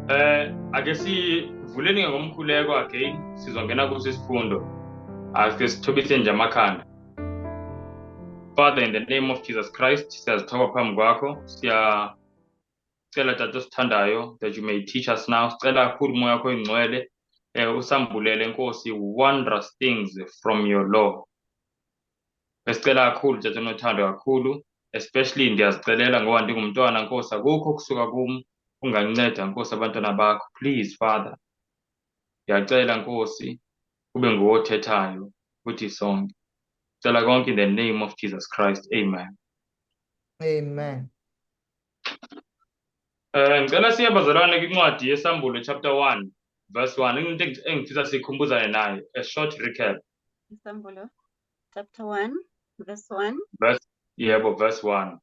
Ake sivuleni ngomkhuleko again, sizongena kuso isifundo. Ake sithobise nje amakhanda. Father, in the name of Jesus Christ, siyazithoba phambi kwakho. Siyacela, Tata osithandayo, that you may teach us now. Sicela kakhulu uMoya wakho oyiNgcwele usambulele, Nkosi, wondrous things from your law. Besicela kakhulu, Tata onothando kakhulu, especially ndiyazicelela ngoba ndingumntwana, Nkosi, akukho kusuka kum unganceda, Nkosi, abantwana bakho. Please, Father, ndiyacela, Nkosi, kube nguwe othethayo kuthi sonke. Cela konke in the name of Jesus Christ. Amen. Amen. Ngicela siye, bazalwane, kwincwadi yeSambulo chapter 1 verse 1. Into engifisa sikhumbuzane nayo, a short recap. Isambulo chapter 1 verse 1. Verse, yebo, verse 1.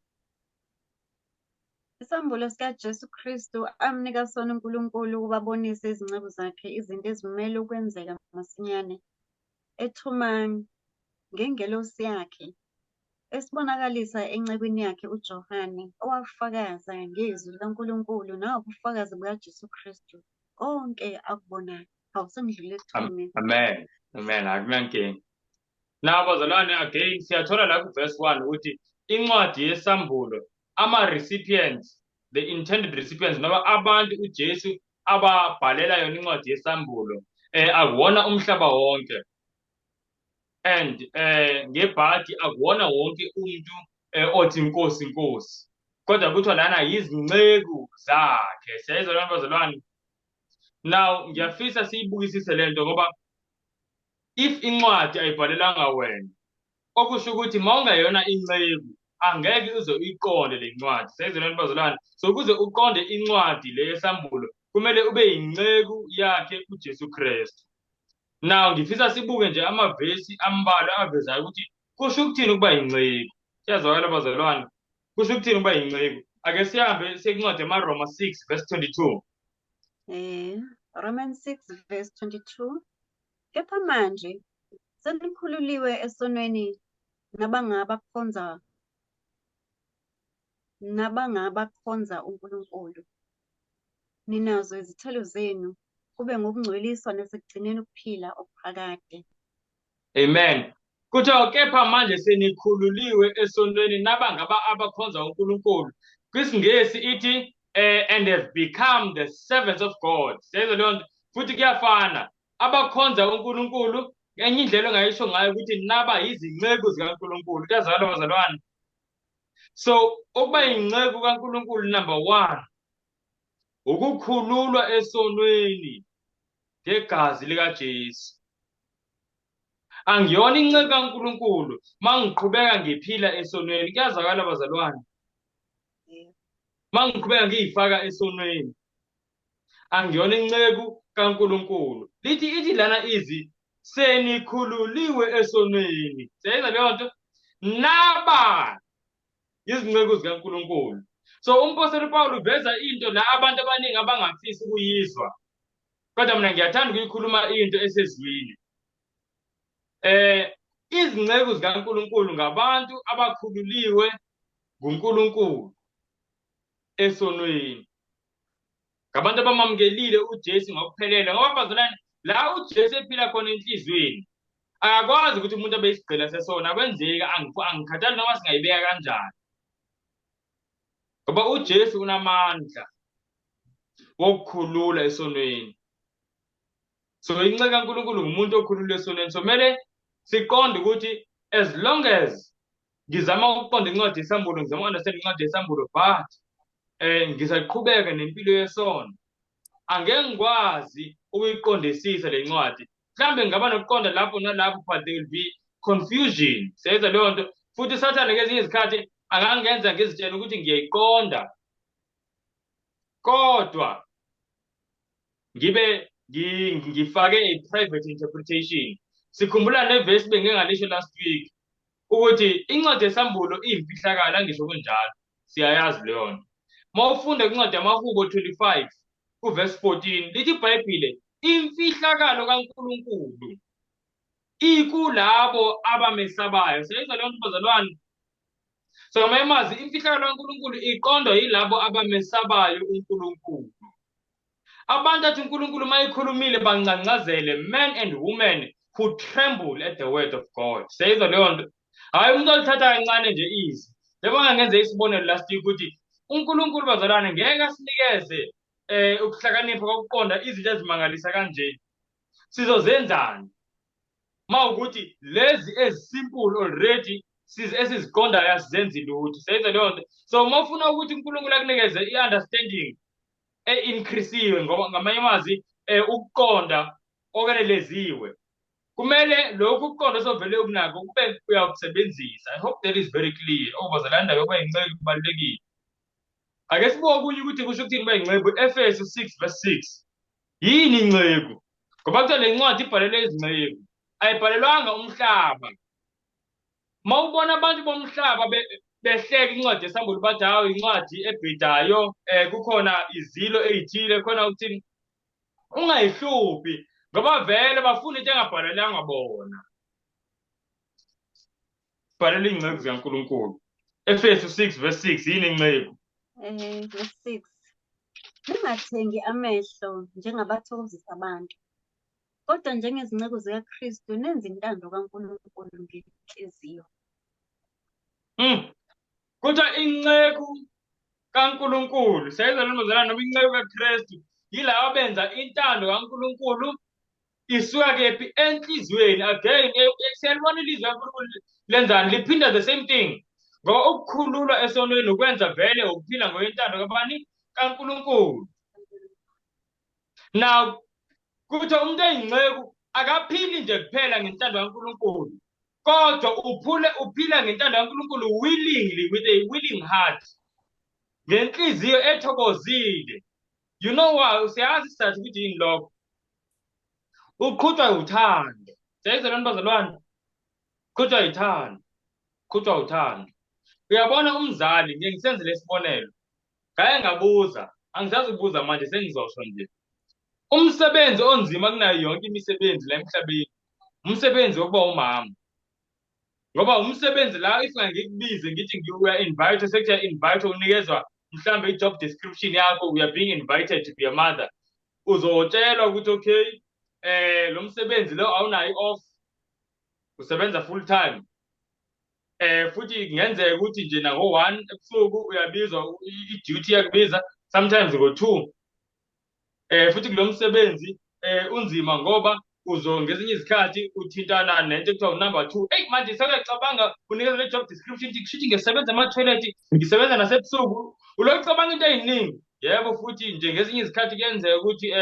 Isambulo sikaJesu Kristu amnika sona uNkulunkulu ukuba abonise izinceku zakhe izinto ezimele ukwenzeka masinyane, ethuma ngengelosi yakhe, esibonakalisa encekwini yakhe uJohane, owafakaza ngezwi likaNkulunkulu nangobufakazi bukaJesu Kristu konke akubonayo. Hawu, sengidlule ekuthumeni. Amen. Amen. Akunankinga. Now, bazalwane, again siyathola la ku verse 1 ukuthi incwadi yeSambulo, ama recipients, the intended recipients, noma abantu uJesu ababhalela yona incwadi yeSambulo, akuwona umhlaba wonke, and ngebhadi akuwona wonke umuntu othi "Nkosi, Nkosi", kodwa kuthiwa lana yizinceku zakhe. Siyayizwa lona, bazalwane? Now ngiyafisa siyibukisise lento, ngoba if incwadi ayibhalelanga wena, okusho ukuthi mawungayona inceku angeke uze uyiqonde le ncwadi. Siyayizwa lona, bazalwane? So ukuze uqonde incwadi le yeSambulo, kumele ube yinceku yakhe uJesu Kristu. Now ngifisa sibuke nje amavesi ambalwa avezayo ukuthi kusho ukuthini ukuba yinceku. Siyazwakala, bazalwane? Kusho ukuthini ukuba yinceku? Ake sihambe siye kwincwadi yamaRoma 6 verse 22. Romans 6 verse 22. Kepha manje senikhululiwe esonweni nabangabakhonza uNkulunkulu. Ninazo izithelo zenu kube ngokungcweliswa nasekugcineni ukuphila okuphakade. Amen. Kuthiwa kepha manje senikhululiwe esonweni nabangaba abakhonza uNkulunkulu. KwisiNgesi ithi "and have become the servants of God". Siyayizwa leyo nto? Futhi kuyafana. Abakhonza uNkulunkulu, enye indlela ongayisho ngayo ukuthi naba yizinceku zikaNkulunkulu. Kuyazwakala, bazalwane? So ukuba yinceku kaNkulunkulu, number 1, ukukhululwa esonweni ngegazi likaJesu. Angiyona inceku kaNkulunkulu mangiqhubeka ngiphila esonweni. Kuyazwakala, bazalwane? Mangiqhubeka ngiyifaka esonweni, angiyona inceku kaNkulunkulu. Lithi, ithi lana izi senikhululiwe esonweni. Siyayizwa leyo nto? Naba izinceku zikaNkulunkulu. So umpostoli Paul uveza into la abantu abaningi abangafisi ukuyizwa, kodwa mina ngiyathanda ukuyikhuluma into esezwini. Izinceku zikaNkulunkulu ngabantu abakhululiwe nguNkulunkulu esonweni, ngabantu abamamukelile uJesu ngokuphelele, ngoba, bazalwane, la uJesu ephila khona enhliziyweni, akakwazi ukuthi umuntu abe isigqila sesona. Akwenzeki. Angikhathali noma singayibeka kanjani, ngoba uJesu unamandla wokukhulula esonweni. So inceku kaNkulunkulu ngumuntu okhululwe esonweni. So kumele siqonde ukuthi as long as ngizama ukuqonda incwadi yeSambulo, ngizama uku-understand incwadi yeSambulo, but ngisaqhubeka nempilo yesono, angeke ngikwazi ukuyiqondisisa le ncwadi. Mhlambe ngingaba nokuqonda lapho nalapho, but there will be confusion. Siyayizwa leyo nto? Futhi uSathane ngezinye izikhathi angangenza ngizitshele ukuthi ngiyayiqonda, kodwa ngibe ngifake a private interpretation. Sikhumbula nevesi bengike ngalisho last week ukuthi incwadi yeSambulo iyimfihlakalo. Angisho kunjalo? Siyayazi leyo nto. Uma ufunda kwincwadi yamaHubo 25 kuvesi 14, lithi iBhayibhile imfihlakalo kaNkulunkulu ikulabo abamesabayo. Siyayizwa leyo nto, bazalwane? So ngamanye amazwi, imfihlakalo kaNkulunkulu iqondwa yilabo abamesabayo uNkulunkulu. Abantu athi uNkulunkulu mayikhulumile bangcangcazele, men and women who tremble at the word of God. Seyizwa leyo nto. Hayi umuntu olithatha kancane nje izwi. Njengoba ngenze isibonelo last week ukuthi uNkulunkulu bazalwane ngeke asinikeze ukuhlakanipha kokuqonda izinto ezimangalisa kanje. Sizozenzani? Mawukuthi lezi ezisimple already esiziqondayo asizenzi lutho. Seyizwa leyo nto. So uma ufuna ukuthi uNkulunkulu akunikeze i-understanding e-increasiwe, ngoba ngamanye amazwi ukuqonda okweneleziwe, kumele lokhu ukuqonda osovele ukunako kube uyakusebenzisa. I hope that is very clear. Okubazalwane, indaba yokuba yinceku kubalulekile. Ake sibuke okunye ukuthi kusho ukuthini ukuba yinceku. Efesu 6 verse 6. Yini inceku? Ngoba kuthiwa le ncwadi ibhalelwe izinceku, ayibhalelwanga umhlaba. Uma ubona abantu bomhlaba behleka incwadi yesambulo bathi hawu incwadi ebhidayo, kukhona izilo ey'thile, khona ukuthini, ungayihluphi ngoba vele bafuna into engabhalelwanga bona. Bhalela iy'nceku zikaNkulunkulu. Efesu 6 verse 6, yini inceku? Verse 6. Ningathengi amehlo njengabathokozisa abantu, kodwa njengezinceku zikaKristu nenze intando kaNkulunkulu ngenhliziyo. Kuthiwa inceku kaNkulunkulu, siyayizwa le ntombazana, noma inceku kaKristu, yilabo abenza intando kaNkulunkulu isuka kephi? Enhliziyweni. Again, siyalibona ilizwi kaNkulunkulu lenzani, liphinda the same thing. Ngoba ukukhululwa esonweni ukwenza vele ukuphila ngokwentando kabani? kaNkulunkulu. Now, kuthiwa umuntu oyinceku akaphili nje kuphela ngentando kaNkulunkulu, kodwa uphila ngentando kaNkulunkulu willingly, with a willing heart, ngenhliziyo ethokozile. You know why? Siyazi isizathu ukuthi yini lokho. Uqhutshwa uthando. Siyayizwa lento bazalwane? Uqhutshwa uthando. Uqhutshwa uthando. Uyabona umzali, ngeke ngisenze lesibonelo. Ngake ngabuza, angisazi ukubuza manje, sengizosho nje. Umsebenzi onzima kunayo yonke imisebenzi la emhlabeni, umsebenzi wokuba umama. Ngoba umsebenzi la, if ngikubize ngithi uya invite, sekuthiwa invite, unikezwa mhlambe i-job description yakho, we are being invited to be a mother. Uzotshelwa ukuthi okay, lo msebenzi lo awunayo i-off, usebenza full time. Futhi kungenzeka ukuthi nje nango-1 ebusuku uyabizwa, i-duty iyakubiza, sometimes ngo-2. Futhi kulo msebenzi unzima ngoba uzo ngezinye izikhathi uthintana nento ekuthiwa u-number 2. Eyi manje sewuyacabanga, unikezwa le job description ukuthi kushuthi ngisebenza ema-toilet, ngisebenza nasebusuku, ulokhu ucabanga into ey'ningi. Yebo, futhi nje ngezinye izikhathi kuyenzeka ukuthi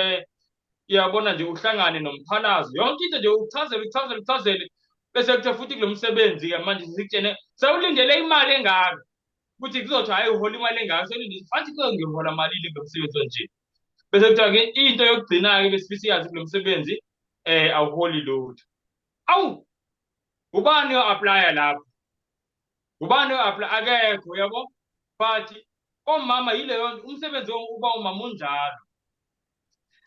uyabona nje uhlangane nomphalazo, yonke into nje uchazele, uchazele, uchazele, bese kuthiwa futhi kulo msebenzi-ke manje sikutshene sewulindele imali engaka, ukuthi kuzothiwa hhayi uhola imali engaka, sewulindele futhi kuyo ngihola malini kulo msebenzi onje. Bese kuthiwa-ke into yokugcina-ke besifisa iyazi kulo msebenzi, awuholi lutho. Awu, ubani oyo-aplaya lapho? Ubani oyo-aplaya? Akekho, uyabo? But omama yileyo nto, umsebenzi wokuba umama unjalo.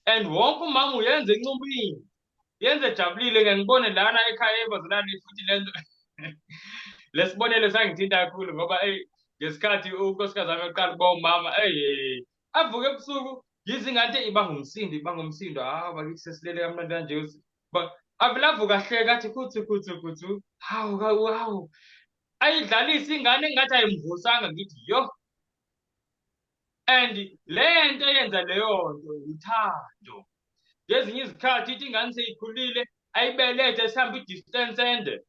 And wonke umama uyenza encumbini, yenze ejabulile. Ngeke ngibone lana ekhaya ebazalwane futhi le nto lesibonelo sangithinta kakhulu ngoba eyi ngesikhathi unkosikazi wami eqala ukuba umama, eyi avuke ebusuku yize ingane ibanga umsindo, ibanga umsindo, hawu bakithi sesilele kamnandi kanje, avele avuka ahleke athi khuthu khuthu khuthu, hawu hawu hawu, ayidlalise ingane engathi ayimvusanga, ngithi yo. And le nto eyenza leyo nto uthando. Ngezinye izikhathi ithi ingane seyikhulile ayibelethe sihambe i-distance ende,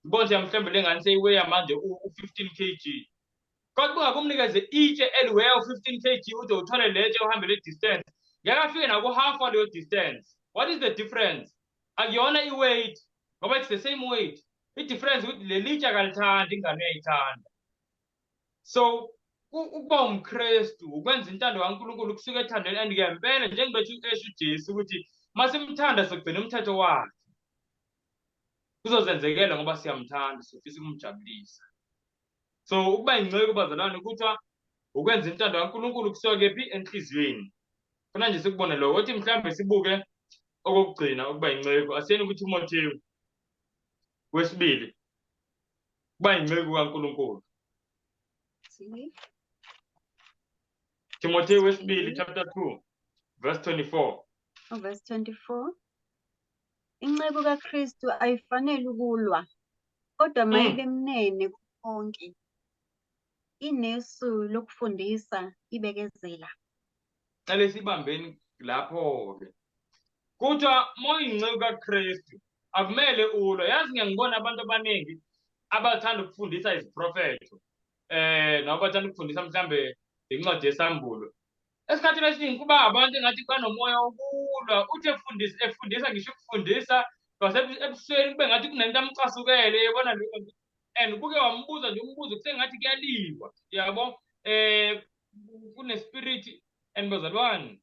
ubone nje mhlawumbe le ngane seyiweya manje u-15 kg, kodwa ungakumnikeze itshe eliweya u-15 kg ude uthole le tshe uhambe le distance, ngeke afike naku-half waleyo distance. What is the difference? Akuyona i-weight, ngoba it's the same weight. I-difference ukuthi leli tshe akalithandi, ingane uyayithanda. So ukuba umKristu ukwenza intando kaNkulunkulu kusuka ethandweni, and ngempela njengoba esho uJesu ukuthi masimthanda sogcina umthetho wakhe, kuzozenzekela ngoba siyamthanda, sifisa ukumjabulisa. So ukuba inceku bazalwane kuthiwa ukwenza intando kaNkulunkulu kusuka kephi? Enhliziyweni. Funa nje sikubone lokho, ukuthi mhlawumbe sibuke okokugcina ukuba inceku. Asiyeni kuTimothewu wesibili, ukuba inceku kaNkulunkulu. Timothewu wesibili chapter 2. Verse 24. Verse 24. Inceku kaKristu ayifanele ukulwa, kodwa mayibe mnene konke. Inesu lokufundisa, ibekezela. Cela sibambeni lapho-ke. Kuthiwa uma uyinceku kaKristu akumele ulwe. Yazi ngiyangibona abantu abaningi abathanda ukufundisa iziprofetho, noma bathanda ukufundisa mhlambe incwadi yesambulo. Esikhathini esiningi kuba abantu engathi banomoya wokulwa, uthi efundisa ngisho ukufundisa ebusweni kube ngathi kunento amcasukele, yebona leyo nto. And ubuke wambuza nje umbuzo kusengathi kuyaliwa, yabo? Kune-spirit. And bazalwane,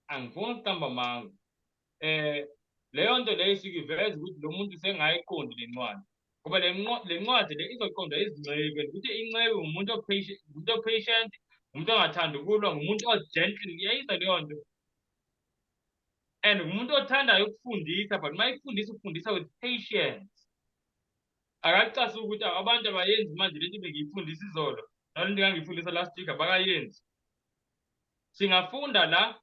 angifuni ukuqamba amanga. Leyo nto leyo isuke iveza ukuthi lo muntu sengayiqondi le ncwadi. Ngoba le ncwadi le izoqondwa izinceku, ukuthi inceku ngumuntu umuntu o-patient, umuntu ongathandi ukulwa, ngumuntu o-gentle, iyayizwa leyo nto. And ngumuntu othandayo ukufundisa, but uma efundisa ufundisa with patience. Akacasuki ukuthi abantu abayenzi manje lento bengiyifundisa izolo, nalento engangiyifundisa last week abakayenzi. Singafunda la,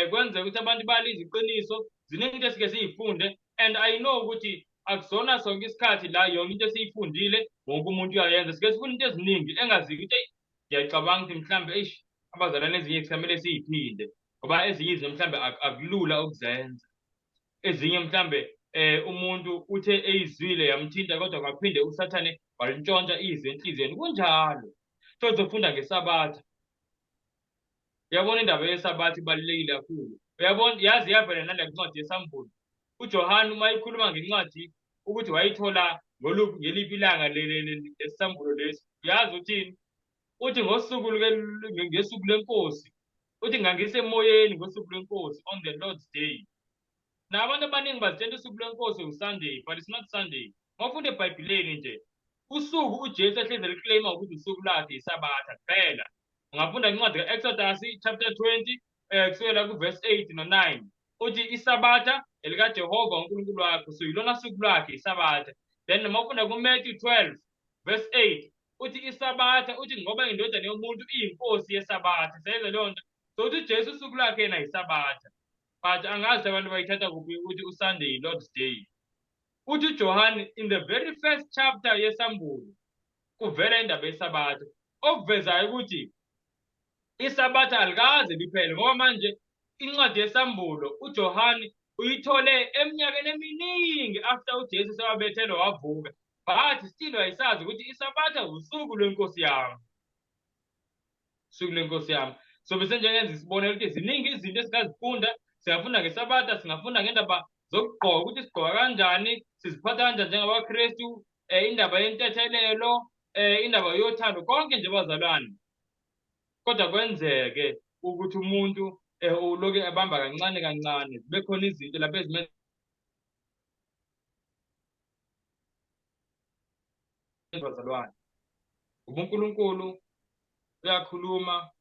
kwenzeka ukuthi abantu balize iqiniso, ziningi into esike siyifunde, and I know ukuthi akusona sonke isikhathi la yonke into esiyifundile wonke umuntu uyayenza. Sike sifunde into eziningi engaziyo ukuthi eyi, ngiyacabanga ukuthi mhlambe eish abazalwane ezinye kusamele siyiphinde, ngoba ezinye izinto mhlambe akulula ukuzenza. Ezinye mhlambe umuntu uthe eyizwile yamthinta, kodwa kwaphinde uSathane walintshontsha izwi enhliziyweni. Kunjalo. Sozofunda ngeSabatha. Uyabona indaba yeSabatha ibalulekile kakhulu. Uyabona, yazi iyavela nale ncwadi yesambulo. uJohane uma ekhuluma ngencwadi ukuthi wayithola ngoluphi ngeliphi ilanga lesambulo lesi, uyazi uthini? Uthi ngosuku ngesuku lenkosi. Uthi ngangisemoyeni ngosuku lwenkosi, on the Lord's day. Na abantu abaningi bazitshela usuku lwenkosi uSunday, but it's not Sunday. Mawufunda eBhayibhelini nje, usuku uJesu ehlezi eliclaima ukuthi usuku lwakhe iSabatha kuphela. Ungafunda incwadi ka-Exodus chapter 20 kusukela ku-verse 8 no-9. Uthi iSabatha elikaJehova uNkulunkulu wakho, so yilona suku lwakhe iSabatha. Then noma ufunda ku-Matthew 12 verse 8, uthi iSabatha, uthi ngoba indodana yomuntu iyinkosi yeSabatha. Siyayizwa leyo nto? So uthi uJesu usuku lwakhe yena yiSabatha. But angazi abantu bayithatha kuphi ukuthi uSunday Lord's Day. Uthi uJohane in the very first chapter yesambulo kuvela indaba yeSabatha, okuvezayo ukuthi iSabatha alikaze liphele, ngoba manje incwadi yesambulo uJohane uyithole eminyakeni eminingi after uJesu sewabethelwa wavuka, but still wayesazi ukuthi iSabatha usuku lwenkosi yami, usuku lwenkosi yami. So bese njengenza isibonelo ukuthi ziningi izinto esingazifunda. Singafunda ngeSabatha, singafunda ngendaba zokugqoka, ukuthi sigqoka kanjani, siziphatha kanjani njengabaKristu, indaba yentethelelo, indaba yothando, konke nje bazalwane. Kodwa kwenzeke ukuthi umuntu uloke ebamba kancane kancane, zibe khona izinto lapho ezimenza bazalwane. UNkulunkulu uyakhuluma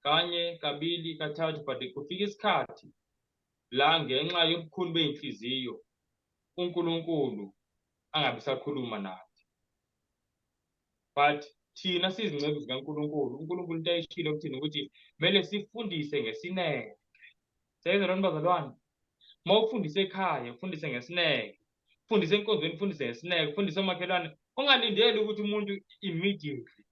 kanye, kabili, kathathu, but kufika isikhathi la ngenxa yobukhulu beyinhliziyo uNkulunkulu angabe sakhuluma nathi. But thina sizinceku zikaNkulunkulu, uNkulunkulu into ayishilo kuthina ukuthi kumele sifundise ngesineke. Siyayizwa lona bazalwane? Uma ufundise ekhaya, ufundise ngesineke. Ufundise enkonzweni, ufundise ngesineke, ufundise omakhelwane, ungalindeli ukuthi umuntu immediately.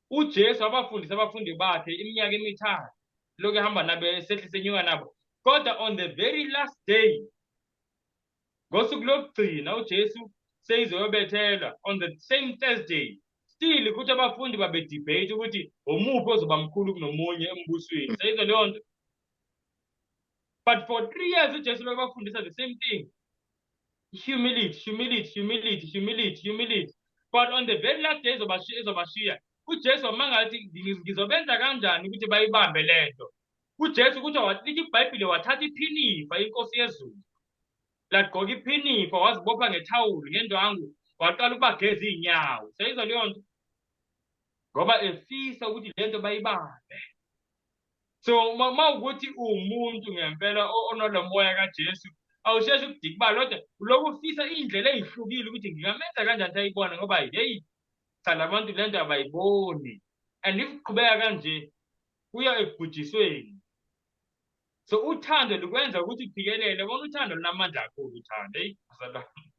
uJesu wabafundisa abafundi bakhe iminyaka emithathu, lokhu ehamba nabo esehlise enyuka nabo. Kodwa on the very last day, ngosuku lokugcina uJesu seyizoyobethelwa on the same Thursday, still kuthi abafundi babe-debate ukuthi omuphi ozoba mkhulu kunomunye embusweni. Seyizwa leyo nto? But for 3 years uJesu lokhu bafundisa the same thing. Humility, humility, humility, humility, humility. But on the very last day ezobashiya, uJesu wamangathi ngizobenza kanjani ukuthi bayibambe lento. uJesu kuthi lithi iBhayibheli wathatha iphinifa inkosi yezulu. Lagqoka iphinifa wazibopha ngethawuli ngendwangu, waqala ukubageza izinyawo. Seyizwa leyo nto? Ngoba efisa ukuthi lento bayibambe. So uma ukuthi uwumuntu ngempela onolomoya kaJesu, awusheshe ukudikibala, kodwa ulokhu ufisa iy'ndlela ey'hlukile ukuthi ngingamenza kanjani ukuthi ayibone, ngoba heyi cha labantu lento abayiboni. And if kuqhubeka kanje kuya ekubhujisweni. So uthando lukwenza ukuthi uphikelele. Bona uthando lunamandla kakhulu uthando. Hey, bazalwane.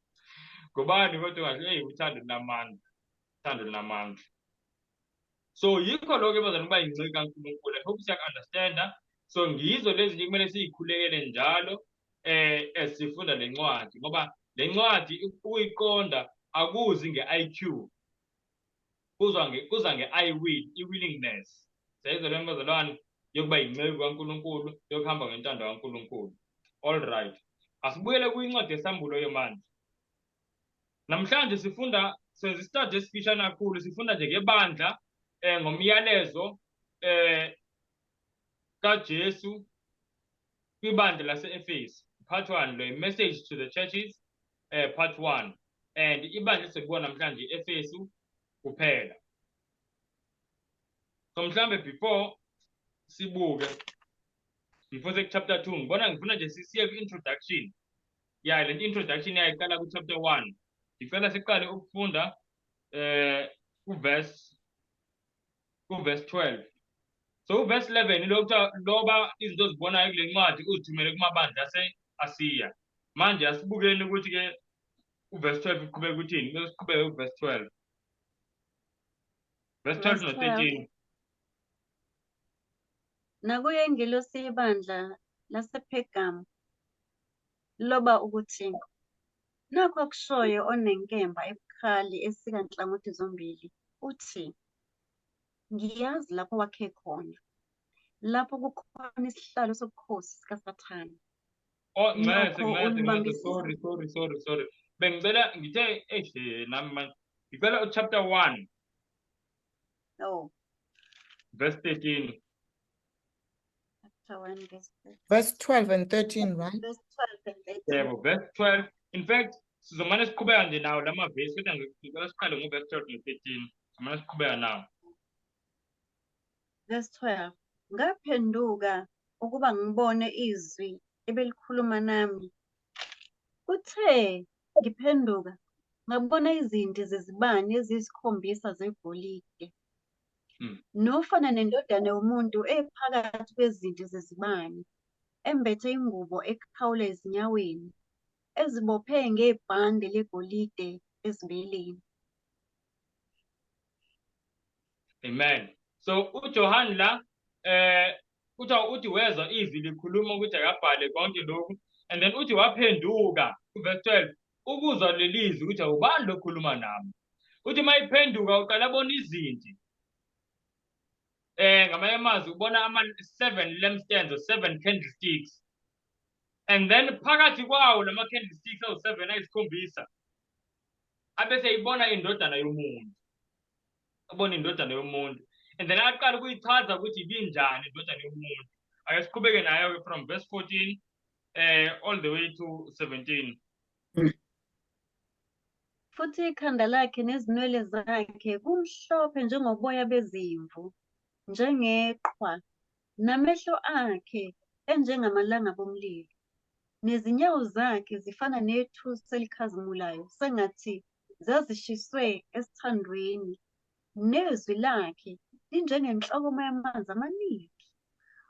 Ngobani kodwa ngasho, hey, uthando lunamandla. Uthando lunamandla. So yikho lokho, bazalwane, kuba yinceku kaNkulunkulu. I hope siyaku-understanda. So ngizo lezi nje kumele siyikhulekele njalo esifunda lencwadi, ngoba lencwadi ukuyiqonda akuzi nge-IQ, kuza nge-I will, i-willingness. Siyayizwa leyo, bazalwane, yokuba yinceku kaNkulunkulu, yokuhamba ngentando kaNkulunkulu. All right, asibuyele kwincwadi yeSambulo yemanje. Namhlanje sifunda, senza i-study esifishane kakhulu, sifunda nje ngebandla, ngomyalezo kaJesu kwibandla lase-Efesu. Part 1 lo, message to the churches, part 1, and ibandla esikubo namhlanje i-Efesu kuphela. So mhlambe before sibuke, before se chapter 2, ngibona ngifuna nje siye ku-introduction. Ya, le introduction yayiqala ku-chapter 1. Ngicela siqale ukufunda ku-verse 12. So uverse 11 lo kuthiwa loba izinto ozibonayo kule ncwadi uzithumele kumabandla ase-Asiya. Manje asibukeni ukuthi-ke uverse 12 uqhubeka ukuthini. Bese siqhubeke kuverse 12, verse 12 Verse no 12. 13. Nakuyo ingelosi yebandla lasePhergamu loba ukuthi, nakho akushoyo onenkemba ebukhali esika nhlangothi zombili, uthi, ngiyazi lapho wakhe khona, lapho kukhona isihlalo sobukhosi sikaSathane. Oh, ncese. Nokho Ncese, ncese. ulibambisisa. Sorry, sorry, sorry, sorry. Bengicela ngithe eish, nami manje ngicela u-chapter 1 Oh, verse 13. Chapter 1 verse 13. Verse 12 and 13, right? Verse 12 and 13. Yebo, verse 12. In fact, sizomane siqhubeka nje nawo lama verse, kodwa ngicela siqale ngo-verse 12 no-13. Sizomane siqhubeka nawo. Verse 12. Ngaphenduka ukuba ngibone izwi ebelikhuluma nami. Kuthe ngiphenduka, ngabona izinti zezibani eziyisikhombisa zegolide. Nofana nendodana yomuntu ephakathi kwezinti zezibani, embethe ingubo ekhawula ezinyaweni, ezibophe ngebhande legolide ezibeleni. Amen. So uJohn la kuthiwa uthi wezwa izwi likhuluma ukuthi akabhale konke lokhu, and then uthi waphenduka kuverse 12 ukuzwa lelizwi ukuthi ubani lokhuluma nami. Uthi mayiphenduka uqala abona izinti. Ngamanye amazwi ubona ama seven lampstands or seven candlesticks. And then phakathi kwawo lama candlesticks awu-7 ayisikhombisa abese ibona indodana yomuntu. Abona indodana yomuntu. And then aqala ukuyichaza ukuthi ibinjani indodana yomuntu. Ake siqhubeke nayo ke from verse 14 all the way to 17. Futhi ikhanda lakhe nezinwele zakhe kumhlophe njengoboya bezimvu, njengeqhwa, namehlo akhe enjengamalangabi omlilo, nezinyawo zakhe zifana nethusi elikhazimulayo sengathi zazishiswe esithandweni, nezwi lakhe linjengenhlokoma yamanzi amaningi.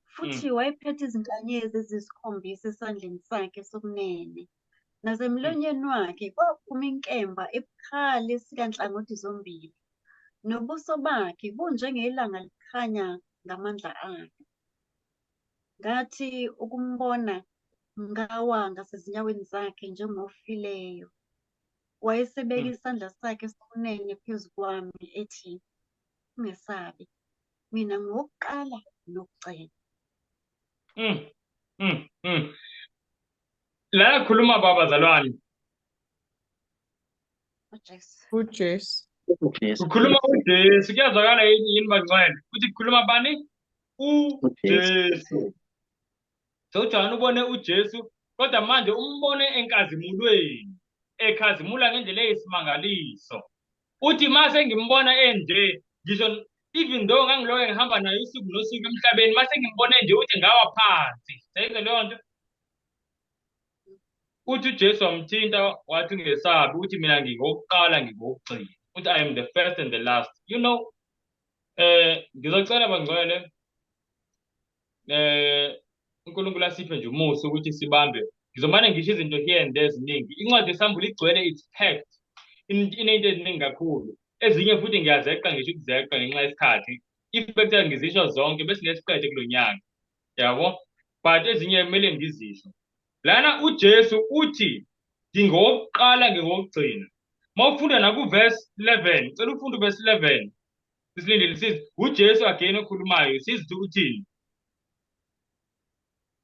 Futhi wayephethe izinkanyezi eziyisikhombisa esandleni sakhe sokunene, nasemlonyeni wakhe kwaphuma inkemba ebukhali esika nhlangothi zombili, nobuso bakhe bunjengelanga likhanya ngamandla alo. Ngathi ukumbona ngawa ngasezinyaweni zakhe njengofileyo. Wayesebeka isandla sakhe sokunene phezu kwami ethi, ungesabi, mina ngokuqala nokugcina. La khuluma baba zalwane. UJesu. UJesu. uJesu. Kukhuluma uJesu, kuyazwakala yini, bangcwele? Uthi kukhuluma bani? UJesu. So uJohn ubone uJesu, kodwa manje umbone enkazimulweni, ekhazimula ngendlela eyisimangaliso. Uthi mase ngimbona enje, ngisho even though ngangiloke ngihamba naye usuku nosuku emhlabeni, mase ngimbone nje uthi ngawa phansi. Seyizwe leyo nto? Uthi uJesu wamthinta wathi ungesabi, uthi mina ngingokuqala ngingokugcina. Uthi I am the first and the last. Ngizocela bangcwele uNkulunkulu asiphe nje umusa ukuthi sibambe. Ngizomane ngisho izinto here and there eziningi. Incwadi yeSambulo igcwele, it's packed. Inento eziningi kakhulu. Ezinye futhi ngiyazeqa ngisho ukuzeqa ngenxa yesikhathi. If bekuthiwa ngizisho zonke bese ngesiqede kulo nyaka. Yabo? But ezinye kumele ngizisho. Lana uJesu uthi ngingowokuqala ngingowokugcina. Mawufunda naku-verse 11, cela ufunde uverse 11. Sisilindile sizi uJesu again okhulumayo, sizi uthini?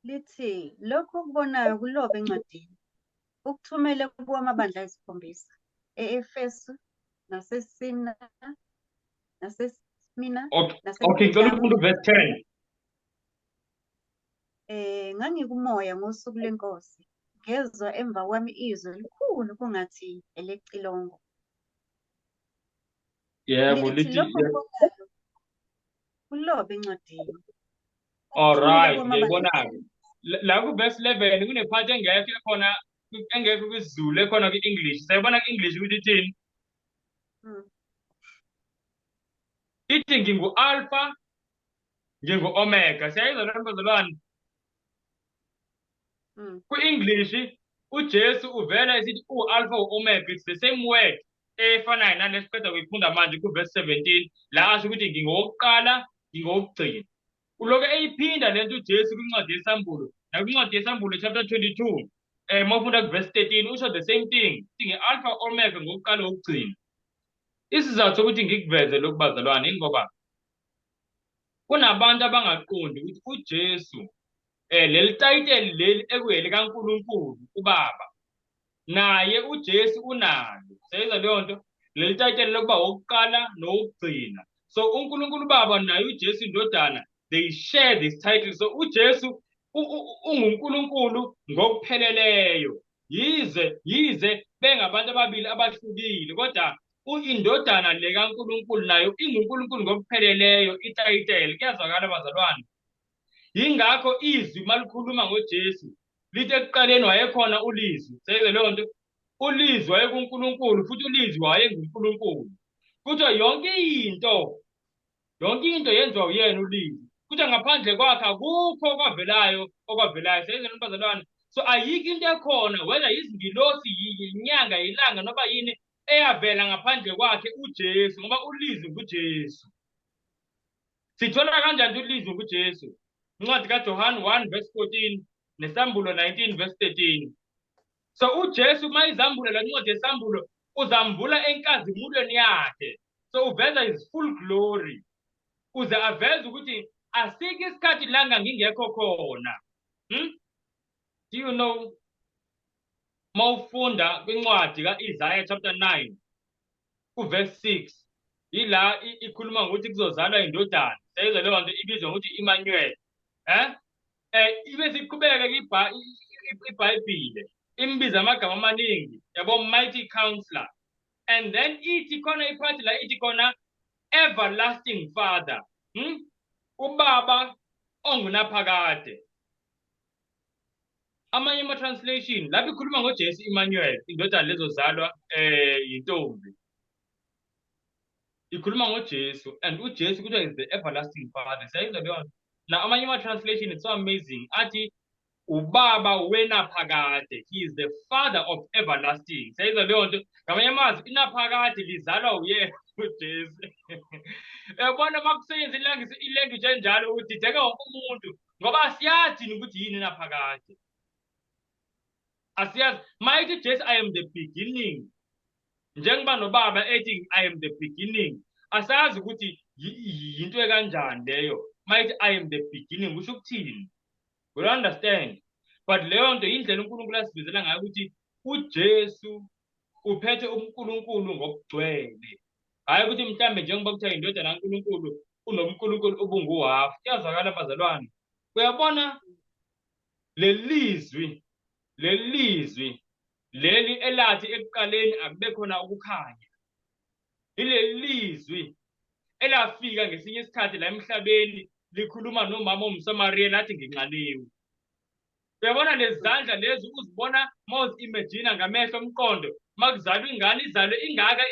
Lithi, lokhu okubonayo kulobe encwadini, ukuthumele kuwo amabandla ayisikhombisa, e-Efesu, naseSimna, naseSmina, Okay, ngicela ufunde uverse 10. Ngangikumoya ngosuku lwenkosi, ngezwa emva kwami izwi elikhulu kungathi elecilongo. Yebo, Lithi lithi lokhu okubonayo kulobe encwadini. All Ukuthumele right, kuwo amabandla. ngiyayibona-ke. La ku-verse 11 kune-part engekho ekhona engekho kwisiZulu ekhona kwi-English. Sayibona ku-English ukuthi ithini? Ithi ngingu-Alpha, ngingu-Omega. Siyayizwa loo nto bazalwane? Kwi-English uJesu uvela esithi u-Alpha u-Omega, it's the same word efanayo nalesiqeda kuyifunda manje ku-verse 17 la asho ukuthi ngingowokuqala ngingowokugcina. Uloke eyiphinda lento uJesu kwincwadi yeSambulo, nakwincwadi yeSambulo chapter 22 mawufunda ku-verse 13 usho the same thing, ngi-Alpha Omega ngokuqala wokugcina. Isizathu sokuthi ngikuveze lokhu bazalwane ingoba kunabantu abangaqondi ukuthi uJesu leli title leli ekuyeli kaNkulunkulu uBaba naye uJesu unalo. Seyizwa leyo nto, leli title lokuba wokuqala nowokugcina. So uNkulunkulu uBaba naye uJesu indodana, they share this title. So uJesu unguNkulunkulu ngokupheleleyo, yize bengabantu ababili abahlukile, kodwa indodana le kaNkulunkulu nayo inguNkulunkulu ngokupheleleyo, itayitele. Kuyazwakala bazalwane? Yingakho izwi malikhuluma ngoJesu lithi ekuqaleni wayekhona uLizwi. Seyizwe leyo nto, uLizwi wayekuNkulunkulu futhi uLizwi wayenguNkulunkulu. Kuthiwa yonke into yenziwa uyena uLizwi. Kuthiwa ngaphandle kwakhe akukho okwavelayo okwavelayo. Seyizwe lento bazalwane? So ayikho into ekhona, whether izingilosi, inyanga, ilanga noma yini eyavela ngaphandle kwakhe uJesu, ngoba uLizwi nguJesu. Sithola kanjani uLizwi nguJesu? Incwadi kaJohane 1 verse 14 neSambulo 19 verse 13. So uJesu uma izambulo le ncwadi yeSambulo uzambula enkazimulweni yakhe. So uveza his full glory. Uze aveze ukuthi asikho isikhathi la ngangingekho khona. Do you know mawufunda kwincwadi kaIsaiah chapter 9 kuverse 6 ila ikhuluma ngokuthi kuzozalwa indodana. Seyizwa leyo nto ibizwa ngokuthi Emmanuel. Ibe siqhubeka iBhayibhile imbiza amagama amaningi, yabo, mighty counselor. And then ithi khona iphathi la ithi khona everlasting father. Ubaba ongunaphakade. Amanye ama-translation lapho ikhuluma ngoJesu Emmanuel, indodana lezozalwa yintombi. Ikhuluma ngoJesu and uJesu kuthiwa is the everlasting father. Siyayizwa leyo nto? Now amanye ama-translation, it's so amazing, athi ubaba wenaphakade, he is the father of everlasting. Siyayizwa leyo nto? Ngamanye amazwi inaphakade lizalwa uyena uJesu. Uyabona uma kusebenza ilanguage enjalo udideka wonke umuntu, ngoba asiyazi ukuthi yini inaphakade. Asiyazi. Mayithi Jesu I am the beginning, njengoba nobaba ethi I am the beginning, asazi ukuthi yinto ekanjani leyo. Mayithi I am the beginning kusho ukuthini? We don't understand. But leyo nto indlela uNkulunkulu asivezela ngayo ukuthi uJesu uphethe uNkulunkulu ngokugcwele. Hayi ukuthi mhlambe njengoba kuthiwa indodana kaNkulunkulu unobuNkulunkulu obunguhafu. Kuyazwakala bazalwane? Uyabona lelizwi, lelizwi leli elathi ekuqaleni akube khona ukukhanya. Ilelizwi elafika ngesinye isikhathi la emhlabeni likhuluma nomama omSamariya lathi nginxaniwe. Uyabona lezi zandla lezi uzibona mawuzi-imagine ngamehlo omqondo, makuzalwa ingane izalwe ingaka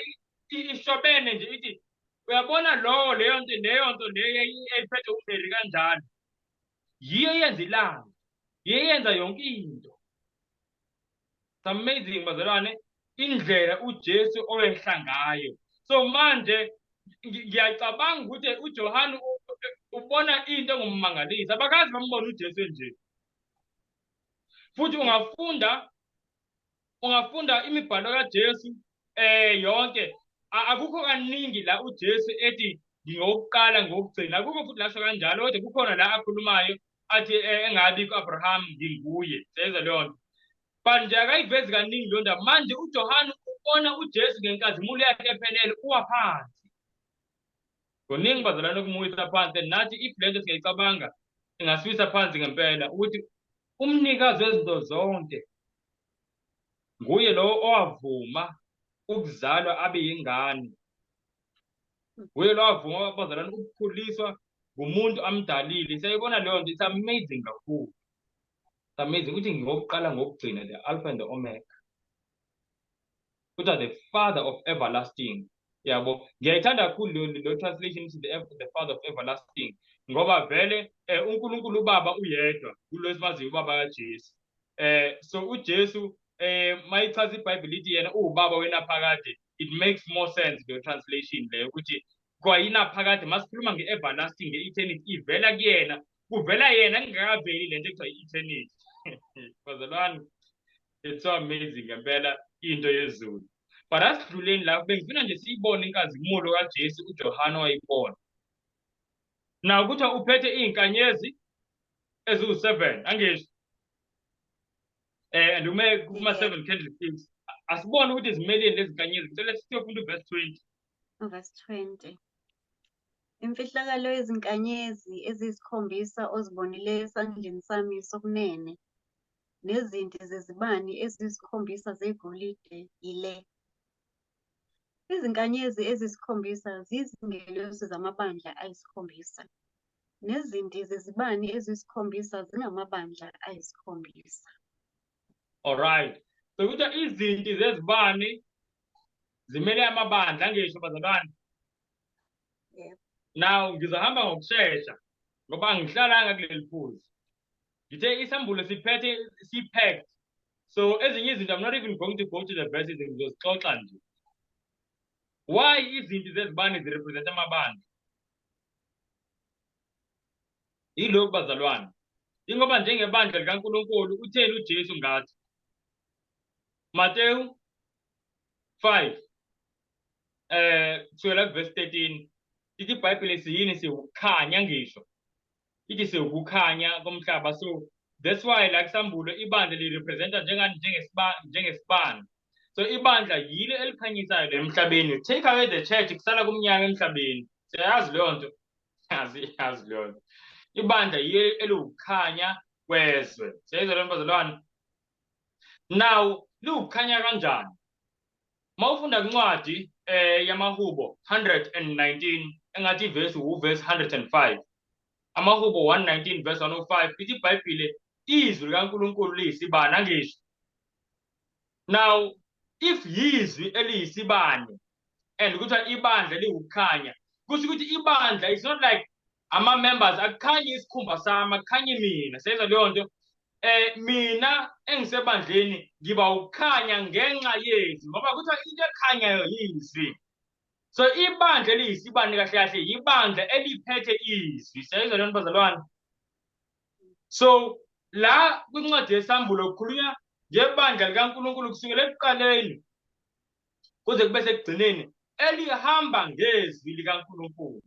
ishobene nje ithi uyabona lowo leyo nto leyo nto leyo eyiphethe uMary kanjalo. Yiyo eyenza ilanga. Yeyenza yonke into. It's amazing bazalwane indlela uJesu owehla ngayo. So manje ngiyacabanga ukuthi uJohane ubona into engummangalisa. Abakazi bambona uJesu nje. Futhi ungafunda imibhalo kaJesu yonke, akukho kaningi la uJesu ethi ngingokuqala ngokugcina, akukho futhi lasho kanjalo, kodwa kukhona la akhulumayo athi engabi ku-Abraham nginguye. Siyayizwa leyo nto, but nje akayivezi kaningi leyo ndaba. Manje uJohane ubona uJesu ngenkazimulo yakhe ephelele, uwa phansi. Kuningi bazalwane okumuwisa phansi, nathi if lento singayicabanga ingasiwisa phansi ngempela, ukuthi umnikazi wezinto zonke nguye lo owavuma ukuzalwa abe yingane, nguye lo owavuma bazalwane ukukhuliswa ngumuntu amdalile. Siyayibona leyo nto, it's amazing kakhulu. It's amazing ukuthi ngokuqala ngokugcina, the Alpha and the Omega, kuthiwa the Father of everlasting. Yabo, ngiyayithanda kakhulu lo translation ithi the Father of everlasting, ngoba vele uNkulunkulu uBaba uyedwa kulo esimaziyo, uBaba kaJesu. So uJesu mayichaza iBhayibheli ithi yena uwubaba wenaphakade. It makes more sense leyo translation leyo, ukuthi kwayinaphakade. Masikhuluma nge-everlasting, nge-eternity, ivela kuyena, kuvela yena kungakaveli lento ekuthiwa i-eternity. Bazalwane, it's so amazing ngempela into yezulu. But asidluleni lapho, bengifuna nje siyibone inkazimulo kaJesu uJohane wayibona. Na kuthiwa uphethe iy'nkanyezi eziwu-7, angisho? And ume kuma 7 candlesticks. Asibone ukuthi zimeleni lezi nkanyezi. Ngicela siyofunda uverse 20. Verse 20. Imfihlakalo yezinkanyezi eziyisikhombisa ozibonileyo esandleni sami sokunene, nezinti zezibani eziyisikhombisa zegolide yile. Izinkanyezi eziyisikhombisa ziyizingelosi zamabandla ayisikhombisa, nezinti zezibani eziyisikhombisa zingamabandla ayisikhombisa. Alright. So kuthiwa izinti zezibani zimele amabandla, angisho bazalwane? Yebo. Now ngizohamba ngokushesha ngoba angihlalanga kuleli phuzu. Ngithe isambulo siphethe si-packed. So ezinye izinto I'm not even going to go to the verses, ngizozixoxa nje. Why izinti zezibani zirepresent amabandla? Yilokhu bazalwane. Ingoba njengebandla likaNkulunkulu utheni uJesu ngathi? Mateyu 5 kusukela kuverse 13, ithi iBhayibheli siyini? Siwukukhanya, ngisho ithi siwukukhanya komhlaba. So that's why la kusambulo ibandla lirepresenta njengani? Njengesibani. So ibandla yilo elikhanyisayo emhlabeni. Take away the church, kusala kumnyama emhlabeni. Siyayazi leyo nto, yazi leyo nto. Ibandla yilo eliwukukhanya kwezwe. Siyayizwa leyo nto bazalwane? Now liwukukhanya kanjani? Mawufunda incwadi yamaHubo 119, engathi ivesi uverse 105, amaHubo 119 verse 105, ithi iBhayibhile izwi likaNkulunkulu liyisibani, angisho? Now if yizwi eliyisibani and kuthiwa ibandla liwukukhanya, kusho ukuthi ibandla is not like ama-members, akukhanyi isikhumba sami, akukhanyi mina. Siyayizwa leyo nto? Mina engisebandleni ngiba ukukhanya ngenxa yezwi, ngoba kuthiwa into ekhanyayo yizwi. So ibandla eliyisibani kahle kahle ibandla eliphethe izwi. Siyayizwa leyo nto bazalwane? So la kwincwadi yesambulo kukhulunywa ngebandla likaNkulunkulu kusukela ekuqaleni kuze kube sekugcineni, elihamba ngezwi likaNkulunkulu.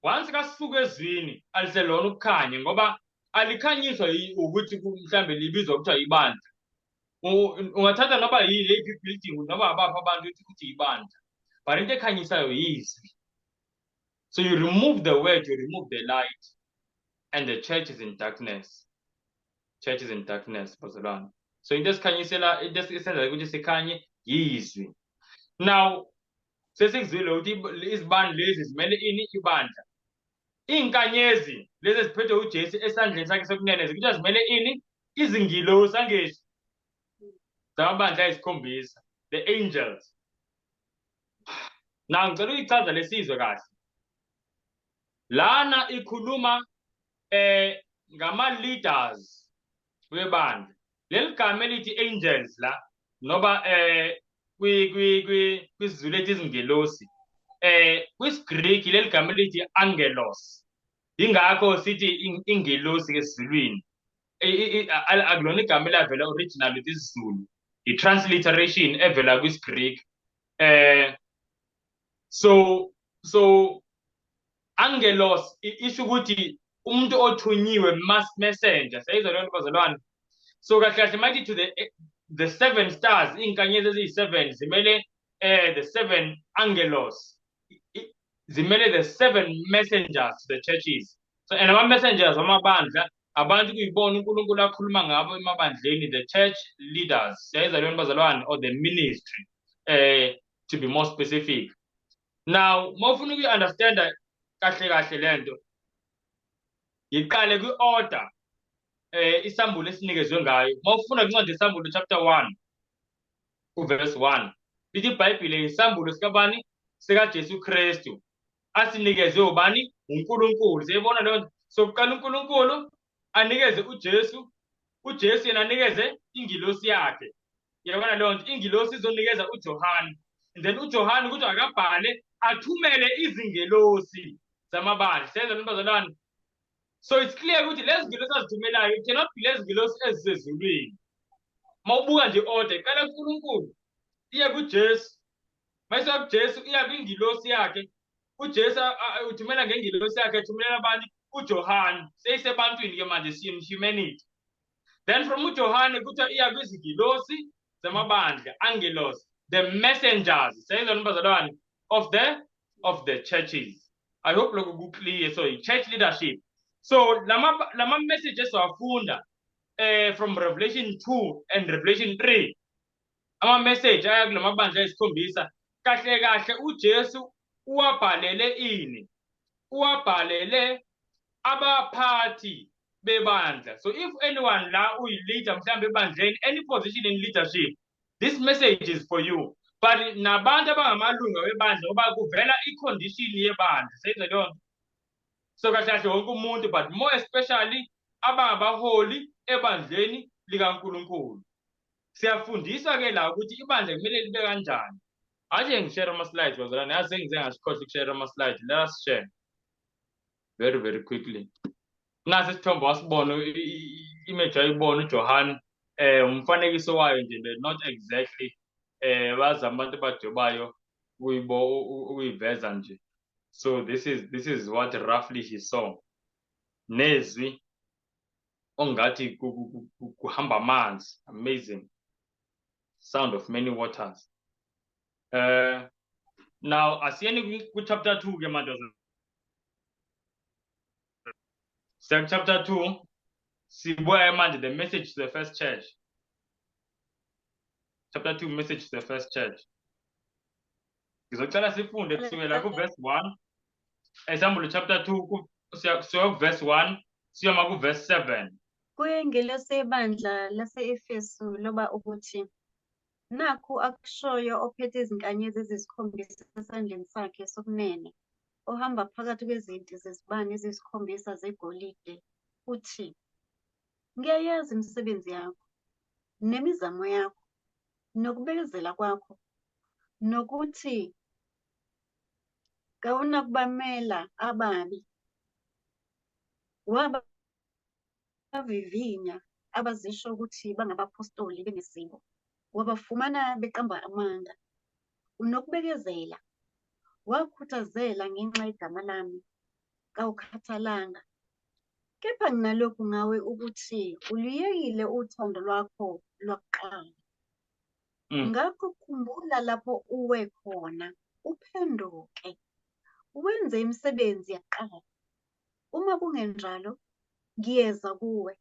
Once kasuka ezwini, aliselona ukukhanya, ngoba alikhanyiswa ukuthi mhlambe libizwa kuthiwa ibandla. Ungathatha noba yini, eyiphi building, noma abaphi abantu uthi ibandla, but into ekhanyisayo yizwi. So you remove the word, you remove the light, and the church is in darkness. Church is in darkness, bazalwane. So into esikhanyisela, into esenza ukuthi sikhanye yizwi. Now sesikuzwile ukuthi izibani lezi zimele ini? Ibandla. Iy'nkanyezi lezi eziphethwe uJesu esandleni sakhe sokunene zikuthiwa zimele ini? Izingilosi, angisho? Zamabandla ayisikhombisa, the angels. Now ngicela uyichaza lesizwe kahle. Lana ikhuluma ngama leaders Webandla. Leli gama elithi angels la, noba kwi kwi kwi kwisiZulu ethi izingelosi, kwisiGreek leli gama elithi angelos. Ingakho sithi ingelosi esiZulwini. Akulona igama elavela original with isiZulu, i-transliteration evela kwisiGreek. So angelos isho ukuthi umuntu othunyiwe, mass messenger. Siyayizwa leyo nto, bazalwane? So kahle kahle mayithi to the seven stars, iy'nkanyezi eziyi-seven zimele the seven angelos, zimele the seven messengers to the churches. So and ama-messengers wamabandla, abantu kuyibona uNkulunkulu akhuluma ngabo emabandleni, the church leaders. Siyayizwa leyo nto, bazalwane? Or the ministry, to be more specific. Now mawufuna ukuyi-understanda kahle kahle lento, yiqale kwi-order isambulo esinikezwe ngayo. Mawufunda kwincwadi yeSambulo chapter 1 uverse 1, lithi iBhayibhile isambulo sikabani? SikaJesu Kristu, asinikezwe ubani? UNkulunkulu. Siyayibona leyo nto? So kuqala uNkulunkulu anikeze uJesu, uJesu yena anikeze ingilosi yakhe. Yabona leyo nto? Ingilosi izonikeza uJohane, and then uJohane ukuthi akabhale athumele izingelosi zamabandla. Siyenza lento, bazalwane? So it's clear ukuthi lezi ngelosi azithumelayo, it cannot be lezi ngelosi ezisezulwini. Mawubuka nje order, iqala kuNkulunkulu, iye kuJesu, mayisuka kuJesu iya kwingilosi yakhe, uJesu uthumela ngengilosi yakhe, ethumelela abantu, uJohane. Seyisebantwini ke manje, in humanity. Then from uJohane kuthiwa iya kwizingilosi zamabandla, angelos, the messengers. Siyayizwa, bazalwane? Of the churches. I hope lokhu ku-clear. So church leadership. So lama message esiwafunda from Revelation 2 and Revelation 3, ama message aya kulamabandla ayisikhombisa, kahle kahle uJesu uwabhalele ini? Uwabhalele abaphathi bebandla. So if anyone la uyi-leader mhlawumbe ebandleni, any position in leadership, this message is for you. But nabantu abangamalunga webandla, ngoba kuvela i-condition yebandla. Seyizwe leyo nto? So kahle kahle wonke umuntu, but more especially abangabaholi ebandleni likaNkulunkulu. Siyafundiswa ke la ukuthi ibandla kumele libe kanjani. Ake ngishare ama-slides, bazalwane. Yazi sengize ngasikhohlwa ukushare ama-slides. Let us share very very quickly. Nasi isithombe wasibona, image ayibona uJohn, umfanekiso wayo nje, not exactly, bazama abantu abadwebayo kuyibo ukuyiveza nje. So this is what roughly he saw, nezwi ongathi kuhamba amanzi, amazing sound of many waters. Now asiyeni ku chapter 2 ke manje. Siya chapter 2, sibuya manje the message to the first church. Chapter 2, message to the first church. Ngizocela sifunde kusukela ku verse 1, Esambulo chapter 2, siya ku verse 1 siyoma ku verse 7. Kuyo ingelosi yebandla lase-Efesu loba ukuthi, nakhu akushoyo ophethe izinkanyezi eziyisikhombisa esandleni sakhe sokunene, ohamba phakathi kwezinti zezibani eziyisikhombisa zegolide, uthi, ngiyayazi imisebenzi yakho, nemizamo yakho, nokubekezela kwakho, nokuthi kawunakubamela ababi. Wabavivinya abazisho ukuthi bangabaphostoli bengesibo, wabafumana beqamba amanga. Unokubekezela, wakhuthazela ngenxa yegama lami, kawukhathalanga. Kepha nginalokhu ngawe ukuthi uluyekile uthando lwakho lwakuqala. Ngakho khumbula lapho uwe khona, uphenduke, wenze imisebenzi yakuqala. Uma kungenjalo, ngiyeza kuwe,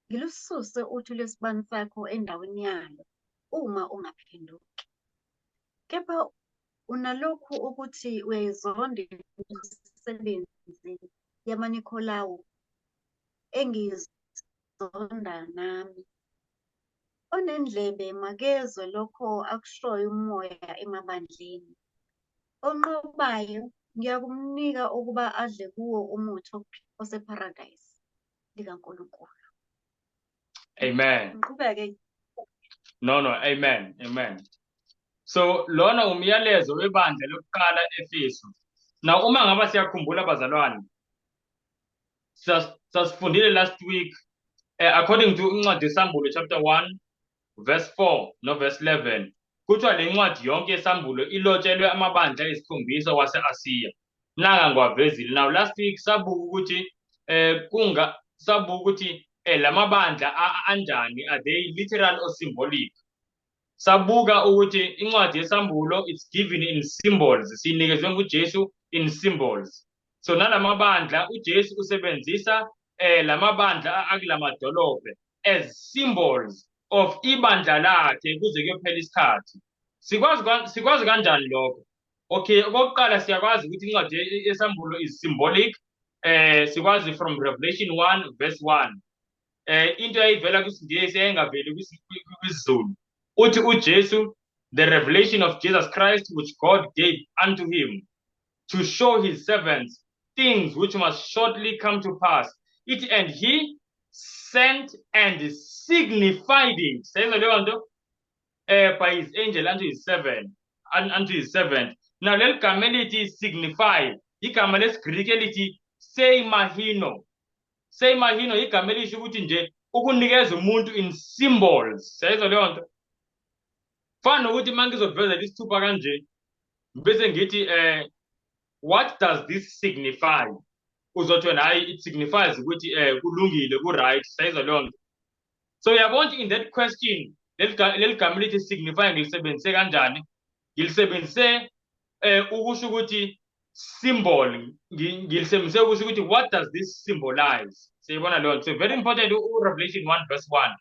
ngilususe uthi lwesibani sakho endaweni yalo, uma ungaphenduki. Kepha unalokhu ukuthi uyayizonda imisebenzi yamaNikholawu, engiyizonda nami. Onendlebe makezwe lokho akushoyo uMoya emabandleni. Onqobayo ngiyakumnika ukuba adle kuwo umuthi osepharadayisi likaNkulunkulu. Amen. Ngiqhubeke. No, no, amen. Amen. So lona umyalezo webandla lokuqala eEfesu. Now uma ngaba siyakhumbula bazalwane, sasifundile last week, according to incwadi yeSambulo chapter 1 verse 4 no verse 11, kuthiwa le ncwadi yonke yeSambulo ilotshelwe amabandla ayisikhombisa wase-Asiya. Nanga ngiwavezile. Now last week sabuka ukuthi sabuka ukuthi lamabandla anjani, are they literal or symbolic? Sabuka ukuthi incwadi yeSambulo it's given in symbols, sinikezwe nguJesu in symbols. So nalamabandla uJesu usebenzisa lamabandla akulamadolobhe as symbols of ibandla lakhe kuze kuyophela isikhathi. Sikwazi kanjani lokho? Okay, okokuqala siyakwazi ukuthi incwadi yeSambulo is symbolic. Sikwazi from Revelation 1 verse 1. Into eyayivela kwisiNgisi eyayingaveli kwisiZulu. Uthi uJesu, the revelation of Jesus Christ which God gave unto him to show his servants things which must shortly come to pass. It and he sent and signified it. Sayizwa leyo nto? By his angel unto his servant, unto his servant. Now leli gama elithi signify, igama lesiGriki elithi seimahino. Seimahino igama elisho ukuthi nje ukunikeza umuntu in symbols. Sayizwa leyo nto? Fana nokuthi uma ngizokuvezela isithupha kanje, bese ngithi what does this signify? Uzothi wena hayi, it signifies ukuthi kulungile, ku right. Sayizwa leyo nto? So uyabona in that question leli gama elithi signify ngilisebenzise kanjani? Ngilisebenzise ukusho ukuthi symbol, ngilisebenzise ukusho ukuthi what does this symbolize? Siyibona leyo nto. So very important u-Revelation 1 verse 1.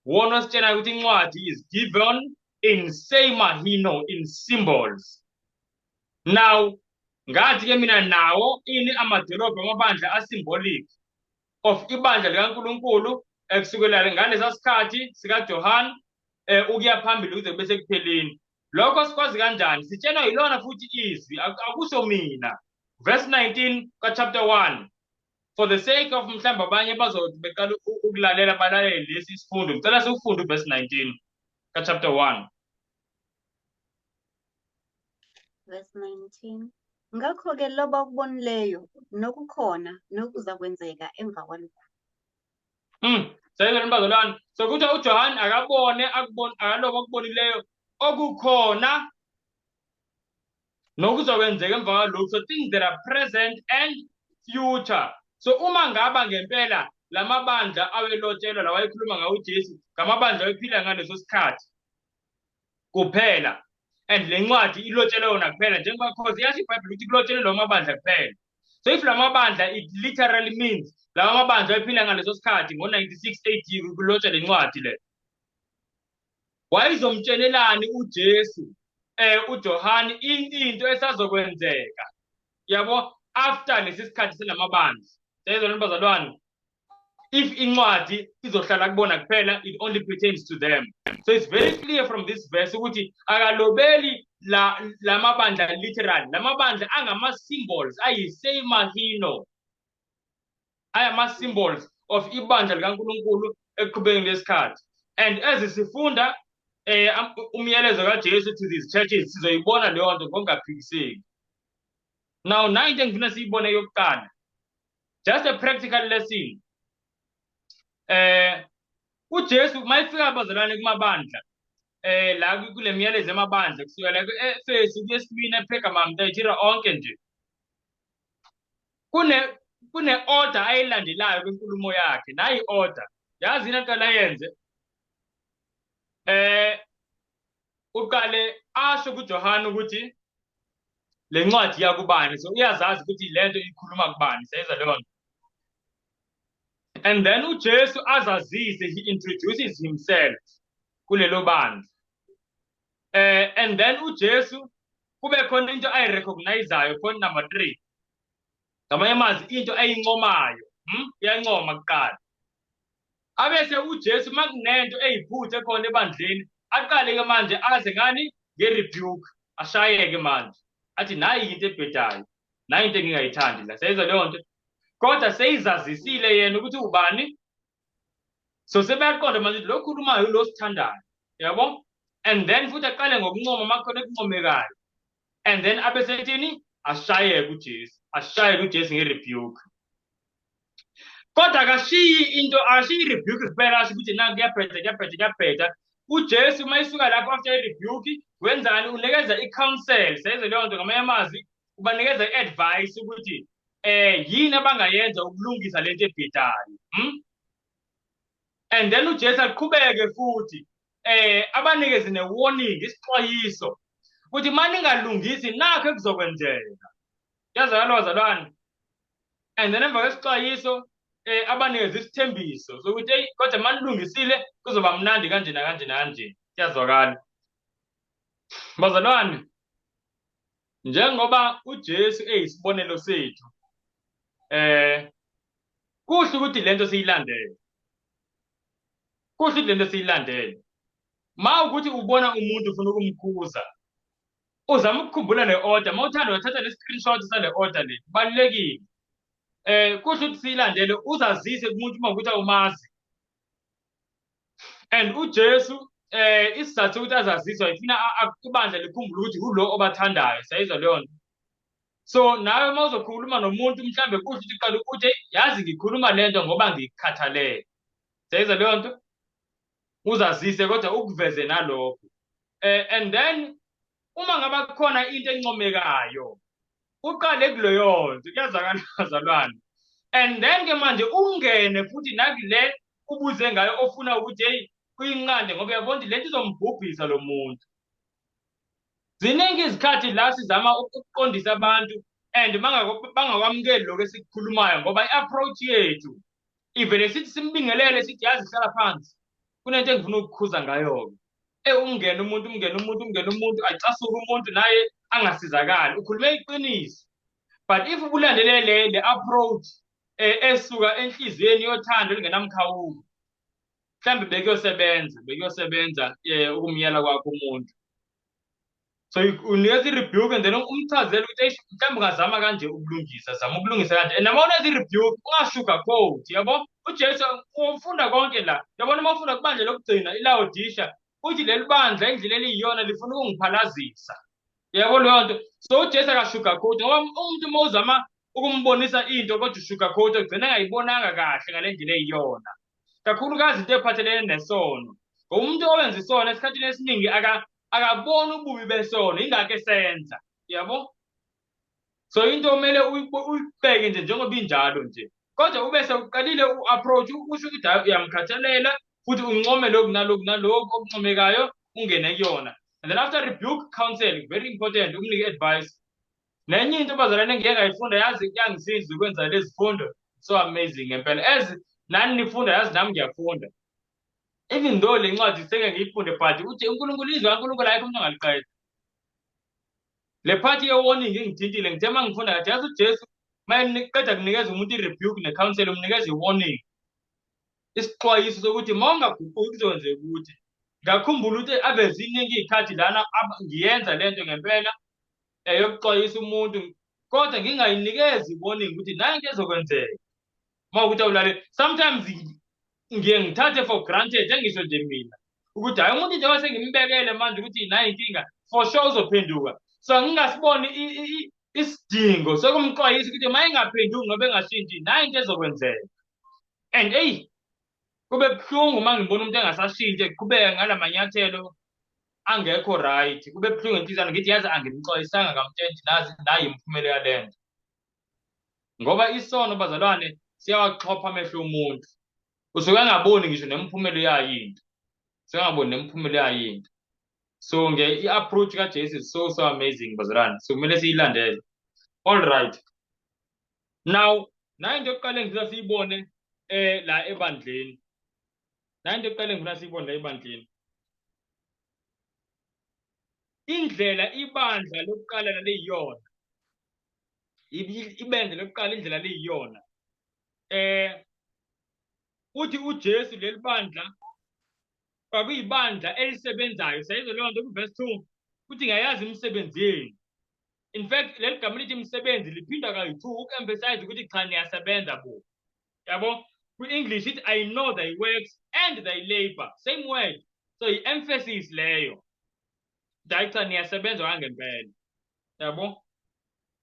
Wona ositshela ukuthi incwadi is given in seimahino, in symbols. Now ngathi ke mina nawo ini amadolobha amabandla asymbolic of ibandla likaNkulunkulu ekusukela ngalesa sikhathi sikaJohn ukuya phambili kuze kube sekupheleni. Lokho sikwazi kanjani? Sitshelwa yilona futhi izwi, akusho mina. Verse 19 ka chapter 1. For the sake of mhlawumbe abanye bazothi beqala ukulalela balalele lesi sifundo, ngicela siwufunde verse 19 ka chapter 1. Verse 19. Ngakho-ke loba okubonileyo nokukhona nokuzakwenzeka emva kwalokhu. Sayizwa bazalwane. So kuthiwa uJohn akabone akubona akaloba okubonileyo okukhona nokuzokwenzeka emva kwalokhu. So things that are present and future. So uma ngaba ngempela lamabandla awelotshelwa lawa ayekhuluma ngawo uJesu, ngamabandla ayephila ngaleso sikhathi kuphela, and le ncwadi ilotshelwe yona kuphela, njengoba cause iyasho iBhayibheli ukuthi kulotshelwe lawo mabandla kuphela. So if lamabandla, it literally means lawa mabandla ayephila ngaleso sikhathi ngo-96 AD kulotshwe le ncwadi le. Wayezomtshelelani uJesu uJohn into esazokwenzeka, yabo, after lesi sikhathi selamabandla? Siyezwa bazalwane? If incwadi izohlala kubona kuphela, it only pertains to them. So it's very clear from this verse ukuthi akalobeli la lamabandla literal, lamabandla angama symbols ayiseimahino, ayama symbols of ibandla likaNkulunkulu ekuqhubekeni lesikhathi. And as sifunda umyalezo kaJesu to these churches, sizoyibona leyo nto ngokungaphikiseki. Now nayi into engifuna siyibone yokuqala, just a practical lesson. uJesu mayifika abazalwane kumabandla la kule myalezo emabandla kusukela e-Efesu kuye eSmyrna, ePergamum, Thyatira, onke nje, kune order ayilandelayo kwinkulumo yakhe. Nayi order, yazi yini aqala yenze? Uqale asho kuJohn ukuthi le ncwadi yakubani, so uyazazi ukuthi lento ikhuluma kubani. Siyayizwa leyo nto? And then uJesu azazise, he introduces himself kulelo bandla. And then uJesu kube khona into ayirecognizeayo, point number 3. Ngamanye amazwi into ayincomayo, Uyancoma kuqala. Abese uJesu makunento eyiphutha ekhona ebandleni, aqale ke manje aze ngani nge-rebuke, ashayeke manje. Athi nayi into ebhedayo, nayi into engingayithandi la. Siyayizwa leyo nto? Kodwa seyizazisile yena ukuthi ubani? So sebeyaqonda manje ukuthi lo khulumayo lo sithandayo, yabo? And then futhi aqale ngokuncoma makhona ekuncomekayo. And then abe sethini? Ashayeke uJesu, ashayeke uJesu nge-rebuke. Kodwa akashiyi into, akashiyi i-rebuke kuphela, asho ukuthi nanku kuyabheda, kuyabheda, kuyabheda. UJesu uma esuka lapho after i-rebuke wenzani? Unikeza i-counsel, sayize leyo nto ngamanye amazwi, ubanikeza i-advice ukuthi yini abangayenza ukulungisa lento ebhedayo. And then uJesu aqhubeke futhi abanikeze ne-warning, isixwayiso ukuthi uma ningalungisi nakho ekuzokwenzeka. Kuyazwakala bazalwane? And then emva kwesixwayiso abanikeze isithembiso sokuthi hey, kodwa uma nilungisile kuzoba mnandi kanje nakanje nakanje. Kuyazwakala bazalwane? Njengoba uJesu eyisibonelo sethu, kuhle ukuthi lento siyilandele, kuhle ukuthi lento siyilandele. Ma ukuthi ubona umuntu ufuna ukumkhuza, uzama ukukhumbula le order. Ma uthanda uthatha le screenshot sale order le, kubalulekile. Kuhle ukuthi siyilandele, uzazise kumuntu uma ukuthi awumazi. And uJesu isizathu sokuthi azaziswa ifuna ibandla likhumbule ukuthi ulo obathandayo. Siyayizwa leyo nto? So nawe uma uzokhuluma nomuntu mhlambe kuhle ukuthi uqale ukuthi yazi ngikhuluma lento ngoba ngikukhathalele. Siyayizwa leyo nto? Uzazise kodwa ukuveze nalokho. And then uma ngaba kukhona into encomekayo uqale kuleyo nto. Kuyazwakala bazalwane? And then ke manje ungene futhi nakule ubuze ngayo ofuna ukuthi hey uyinqande, ngoba uyabona ukuthi lento izombhubhisa lo muntu. Ziningi izikhathi la sizama ukuqondisa abantu and bangakwamukeli lokho esikukhulumayo, ngoba i-approach yethu ivele sithi simbingelele sithi yazi hlala phansi, kunento engifuna ukukhuza ngayo-ke. Umngene umuntu, umngene umuntu, umngene umuntu, acasuke umuntu naye angasizakali. Ukhulume iqiniso. But if ubulandele le approach esuka enhliziyweni yothando olungenamkhawulo, mhlawumbe bekuyosebenza ukumyala kwakho umuntu. So unikeza i-rebuke and then umchazele ukuthi eish mhlawumbe ungazama kanje ukulungisa, zama ukulungisa kanje. And noma unikeza i-rebuke unga-sugarcoat, yabo? UJesu ufunda konke la. Yabona uma ufunda kubandla lokugcina iLaodicea, uthi leli bandla indlela eliyiyona lifuna ukungiphalazisa. Yabo leyo nto? So uJesu aka-sugarcoat, ngoba umuntu uma uzama ukumbonisa into kodwa u-sugarcoat ugcina engayibonanga kahle ngale ndlela eyiyona. Kakhulukazi into ephathelene nesono. Ngoba umuntu owenza isono esikhathini esiningi akaboni ububi besono, ingakho esenza, yabo? So into omele uyibheke nje njengoba injalo nje. Kodwa ube sewuqalile u-approach, usho ukuthi hayi uyamkhathalela futhi uncome lokhu nalokhu nalokhu okuncomekayo, ungene kuyona. And then after rebuke, counsel, very important, ukunike advice. Nenye into bazalwane engike ngayifunda, yazi kuyangisiza ukwenza lezi fundo, so amazing ngempela. As nani nifunda, yazi nami ngiyafunda. Even though le ncwadi seke ngiyifunde, but uthi uNkulunkulu, izwi kaNkulunkulu ayikho umuntu ongaliqeda. Le part ye-warning ingithintile, ngithe uma ngifunda ngathi yazi uJesu uma eqeda kunikeza umuntu i-rebuke ne-counsel, umnikeza i-warning, isixwayiso sokuthi uma ungaguquki kuzokwenzeka ukuthi. Ngakhumbula ukuthi ave ziningi iy'khathi lana ngiyenza lento ngempela yokuxwayisa umuntu, kodwa ngingayinikezi i-warning ukuthi nayi into ezokwenzeka uma ukuthi awulaleli. Sometimes ngiye ngithathe for granted, engisho nje mina ukuthi hhayi umuntu njengoba sengimbekele manje ukuthi nayi inkinga, for sure uzophenduka. So ngingasiboni isidingo sokumxwayisa ukuthi uma engaphenduki ngoba engashintshi, nayi into ezokwenzeka. And eyi kube buhlungu uma ngibona umuntu engasashintshi eqhubeka ngala manyathelo angekho right. Kube buhlungu enhliziyweni, ngithi yazi angimxwayisanga ngamtshela ukuthi nazi nayi imiphumela yale nto. Ngoba isono bazalwane siyawaxhopha amehlo omuntu, usuke angaboni ngisho nemiphumela yayo into, usuke angaboni nemiphumela yayo into. So nge i-approach kaJesu is so so amazing bazalwane, so kumele siyilandele. All right, now nayi into yokuqala engifuna siyibone la ebandleni, nayi into yokuqala engifuna siyibone la ebandleni, indlela ibandla lokuqala laliyiyona, ibandla lokuqala indlela liyiyona. Uthi uJesu leli bandla kwakuyibandla elisebenzayo. Sayizwa leyo nto ku-verse 2, uthi ngiyayazi imisebenzi yenu. In fact leli gama lithi imisebenzi liphinda kayi-2 uku-emphasize ukuthi cha niyasebenza bo, yabo. Kwi-English ithi, "I know thy works and thy labor." Same word. So i-emphasis leyo. Hayi cha, niyasebenza kangempela. Yabo?